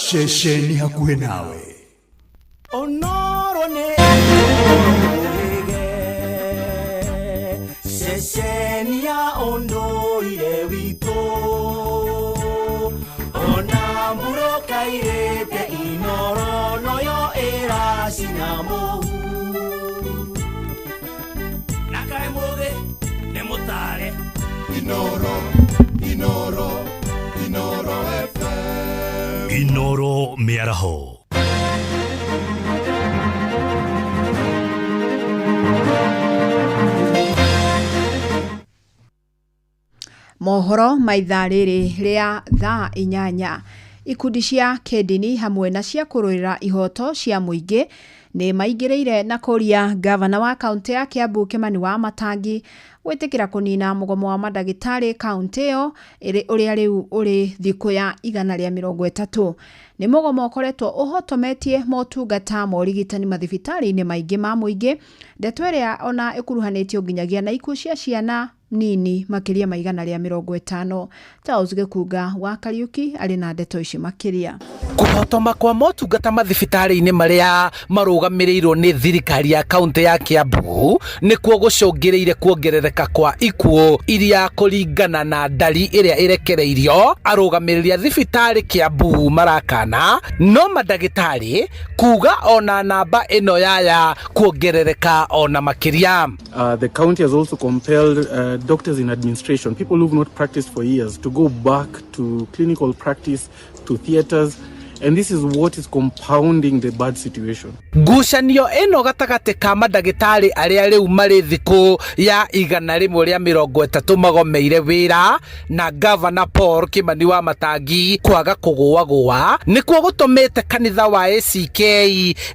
Ceceni hakuhĩ nawe. Onoro nĩ ceceni ya ũndũire witũ, ona mbura kairĩte Inoro noyo ĩracina mũhu. Na kaĩ mũgĩ nĩ mũtare. Inoro, Inoro, Inoro FM. Inoro mĩaraho. Mohoro ma ithaa rĩrĩ rĩa thaa 8. Ikundi cia kĩndini hamwe na cia kũrũĩrĩra ihoto cia mũingĩ nĩ maingĩrĩire na kũria ngavana wa kaũntĩ ya Kiambu Kimani wa Matangi gwĩtĩkĩra kũnina mũgomo wa mandagĩtarĩ kaũntĩ ĩyo ũrĩa rĩu ũrĩ thikũ ya 130. Nĩ mũgomo ũkoretwo ũhotometie motungata ma ũrigitani mathibitarĩ-inĩ maingĩ ma mũingĩ, ndeto ĩrĩa ona ĩkuruhanĩtio nginyagia na ikuũ cia ciana nini makĩria ma 150. Charles Gĩkunga wa Kariuki arĩ na ndeto ici makĩria. Kũhotoma kwa motungata mathibitarĩ-inĩ marĩa marũgamĩrĩirwo nĩ thirikari ya kaũntĩ ya Kiambu nĩkuo gũcũngĩrĩire kuongerereka kwa ikuũ iria kũringana na ndari ĩrĩa ĩrekereirio arũgamĩrĩri a thibitarĩ Kiambu marakana no mandagĩtarĩ kuga ona namba ĩno yaya kuongerereka ona makĩria. The county has also compelled doctors in administration, people who've not practiced for years, to go back to clinical practice, to theaters. And this is what is compounding the bad situation. Ngucanio ĩno gatagatĩ ka mandagĩtarĩ arĩa rĩu marĩ thikũ ya 130 magomeire wĩra na gavana Paul Kimani wa Matangi kwaga kũgũagũa nĩkuo gũtũmĩte kanitha wa ACK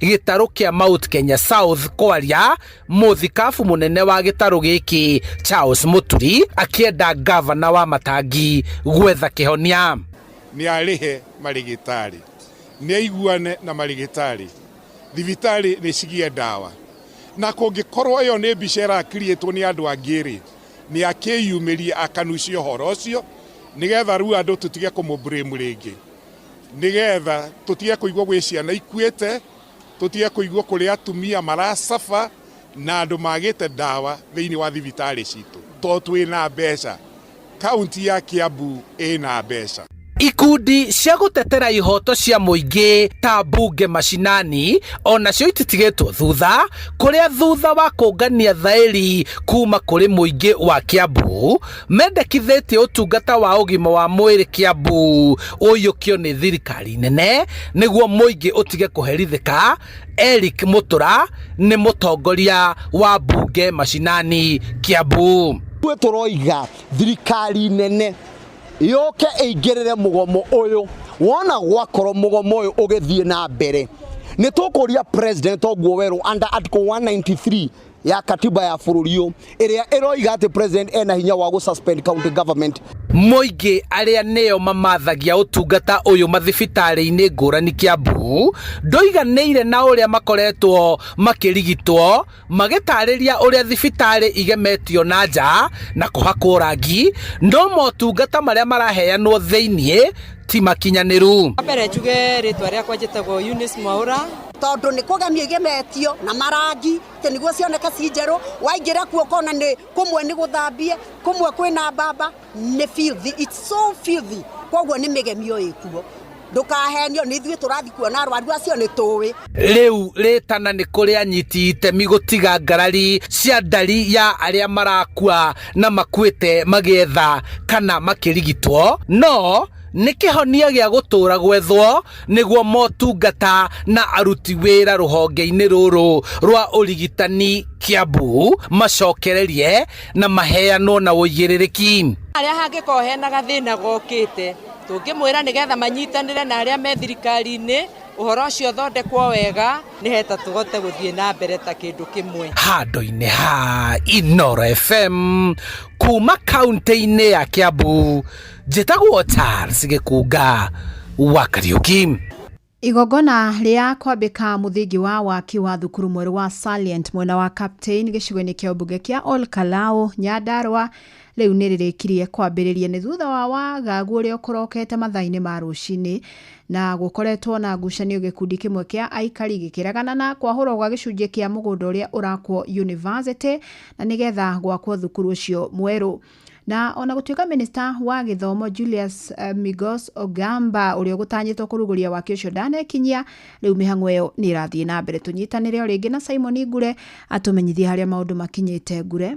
gĩtarũ kĩa Mount Kenya South kwaria. Mũthikabu mũnene wa gĩtarũ gĩkĩ Charles Mũturi akĩenda gavana wa Matangi gwetha kĩhonia. Nĩ arĩhe marĩgĩtarĩ, nĩ aiguane na marĩgĩtarĩ, thibitarĩ nĩ cigie ndawa, na kũngĩkorwo ĩyo nĩ mbica ĩrakiriĩtwo nĩ andũ angĩ rĩ, nĩ akĩyumĩrie akanucie ũhoro ũcio, nĩgetha rĩu andũ tũtige kũmũblame rĩngĩ, nĩgetha tũtige kũigua gwĩ ciana ikuĩte, tũtige kũigua kũrĩ atumia maracaba na andũ magĩte ndawa thĩinĩ wa thibitarĩ citũ, tondũ twĩna mbeca. Kaunti ya Kiambu ĩna mbeca. Ikundi cia gũtetera ihoto cia mũingĩ ta mbunge mashinani onacio ititigĩtwo thutha, kũrĩa thutha wa kũngania thaĩri kuma kũrĩ mũingĩ wa Kiambu mendekithĩtie ũtungata wa ũgima wa mwĩrĩ Kiambu ũiyũkio nĩ thirikari nene nĩguo mũingĩ ũtige kũherithĩka. Eric Mutura nĩ mũtongoria wa mbunge mashinani Kiambu. Ithuĩ tũroiga thirikari nene yoke ĩingĩrĩre mũgomo ũyũ. Wona gwakorwo mũgomo ũyũ ũgĩthiĩ na mbere, nĩ tũkũria president ũguo werũ under article 193 ya katiba ya bũrũri ũyũ, ĩrĩa ĩroiga atĩ president ena hinya wa gũ-suspend county government. Mũingĩ arĩa nĩo mamathagia ũtungata ũyũ mathibitarĩ-inĩ ngũrani Kiambu ndũiganĩire na ũrĩa makoretwo makĩrigitwo, magĩtarĩria ũrĩa thibitarĩ igemetio na nja na kũhakwo rangi, no motungata marĩa maraheanwo thĩiniĩ ti makinyanĩru. Mbere njuge rĩtwa rĩakwa njĩtagwo Eunice Mwaura. Tondũ nĩ kũgemio igemetio na marangi atĩ nĩguo cioneke ci njerũ, waingĩra kuo ũkona nĩ kũmwe nĩ gũthambie, kũmwe kwĩna mbamba, nĩ filthy, it's so filthy. Koguo nĩ mĩgemio ĩkuo, ndũkahenio nĩ ithuĩ tũrathiĩ kuona arwaru acio, nĩ tũĩ. Rĩu rĩtana nĩ kũrĩ anyiti itemi gũtiga ngarari cia ndari ya arĩa marakua na makuĩte magĩetha kana makĩrigitwo, no nĩ kĩhonia gĩa gũtũra gwethwo nĩguo motungata na aruti wĩra rũhonge-inĩ rũrũ rwa ũrigitani Kiambu macokererie na maheanwo na ũigĩrĩrĩki. Harĩa hangĩkorwo hena gathĩna gokĩte, tũngĩmwĩra nĩgetha manyitanĩre na arĩa me thirikari-inĩ, ũhoro ũcio ũthondekwo wega nĩgetha tũhote gũthiĩ na mbere ta kĩndũ kĩmwe. Handũ-inĩ ha Inoro FM kuma kaunti-inĩ ya Kiambu, njĩtagwo Charles Gĩkunga wa Kariũki. Igongona rĩa kwambĩka mũthingi wa waki wa thukuru mwerũ wa Salient mwena wa Captain gĩcigo-inĩ kĩa ũmbunge kĩa Ol Kalou Nyandarua rĩu nĩ rĩrĩkirie kwambĩrĩria nĩ thutha wa wagagu ũrĩa ũkorokete mathaa-inĩ ma rũcinĩ, na gũkoretwo na ngucanio gĩkundi kĩmwe kĩa aikari gĩkĩregana na kwahũrwo gwa gĩcunjĩ kĩa mũgũnda ũrĩa ũrakwo university na nĩgetha gwakwo thukuru ũcio mwerũ. Na ona gũtuĩka minista wa gĩthomo Julius Migos Ogamba ũrĩa ũgũtanyĩtwo kũrugũria waki ũcio ndanekinyia, rĩu mĩhang'o ĩyo nĩ ĩrathiĩ na mbere. Tũnyitanĩre o rĩngĩ na Simon Ngure atũmenyithie harĩa maũndũ makinyĩte. Ngure.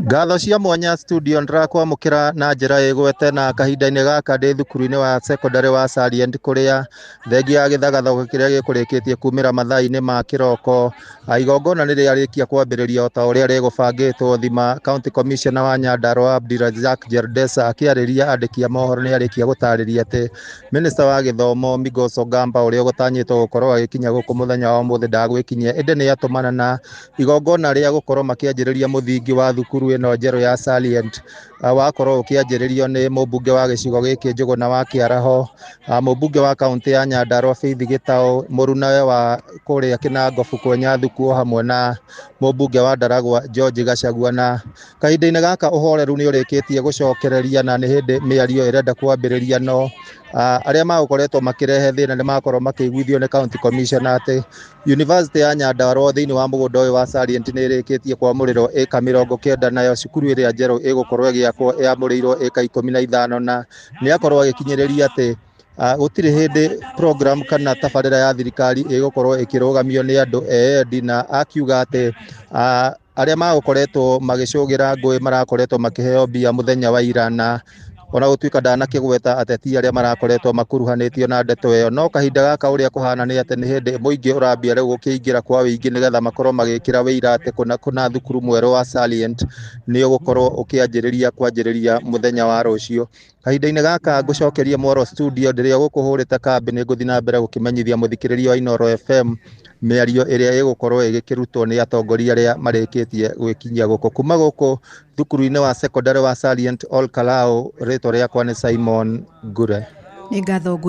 Ngatho cia mwanya studio, ndĩrakwamũkĩra na njĩra ĩgwete na kahinda-inĩ gaka ndĩ thukuru-inĩ wa secondary wa Salient, kũrĩa thengia ya gĩthagathago kĩrĩa gĩkũrĩkĩtie kumĩra mathaa-inĩ ma kĩroko, igongona nĩ rĩarĩkia kwambĩrĩria o ta ũrĩa rĩgũbangĩtwo. Thima County Commissioner wa Nyandarua Abdirazak Jerdesa akĩarĩria andĩki a mohoro nĩ arĩkia gũtarĩria atĩ Minister wa gĩthomo Migos Ogamba ũrĩa ũgũtanyĩtwo gũkorwo agĩkinya gũkũ mũthenya wa ũmũthĩ ndagwĩkinyia, ĩndĩ nĩ atũmana na igongona rĩa gũkorwo makĩanjĩrĩria mũthingi wa thukuru ĩno njerũ ya Salient wakorwo ũkĩanjĩrĩrio nĩ mũmbunge wa gĩcigo gĩkĩ Njũgũna wa Kĩaraho, mũmbunge wa kaunti ya Nyandarua Faith Gĩtaũ, mũrunawe wa kũrĩa Kĩnangobu Kwenya Thuku, o hamwe na mũmbunge wa Ndaragwa George Gachagua. Na kahinda-inĩ gaka ũhoreru nĩ ũrĩkĩtie gũcokereria na nĩ hĩndĩ mĩario ĩrenda kwambĩrĩria, no arĩa magũkoretwo makĩrehe thĩna nĩ makorwo makĩiguithio nĩ county commissioner atĩ University ya Nyandarua thĩinĩ wa mũgũnda ũyũ wa Salient nĩ ĩrĩkĩtie kwamũrĩrwo ĩka 90, nayo cukuru ĩrĩa njerũ ĩgũkorwo ĩgĩakwo ĩamũrĩirwo ĩka 15, na nĩ akorwo agĩkinyĩrĩria atĩ gũtirĩ hĩndĩ program kana tabarĩra ya thirikari ĩgũkorwo ĩkĩrũgamio nĩ andũ eyendi, na akiuga atĩ arĩa magũkoretwo magĩcũgĩra ngũĩ marakoretwo makĩheo mbia mũthenya wa ira na Ona gũtuĩka ndanakĩgweta ateti arĩa marakoretwo makuruhanĩtio na ndeto ĩyo, no kahinda gaka ũrĩa kũhana nĩ atĩ nĩ hĩndĩ mũingĩ ũrambia rĩu gũkĩingĩra kwa wĩingĩ nĩgetha makorwo magĩkĩra wĩira atĩ kũna kũna thukuru mwerũ wa Salient nĩ ũgũkorwo ũkĩanjĩrĩria kwanjĩrĩria mũthenya wa rũciũ. Kahinda-inĩ gaka ngũcokerie mworo studio ndĩrĩ o gũkũ hũrĩte kambĩ, nĩ ngũthiĩ na mbere gũkĩmenyithia mũthikĩrĩria wa Inooro FM mĩario ĩrĩa ĩgũkorwo ĩgĩkĩrutwo nĩ atongoria arĩa marĩkĩtie gwĩkinyia gũkũ. Kuma gũkũ thukuru-inĩ wa secondary wa Salient Ol Kalou, rĩtwa rĩakwa nĩ Simon Ngure. Nĩ ngatho.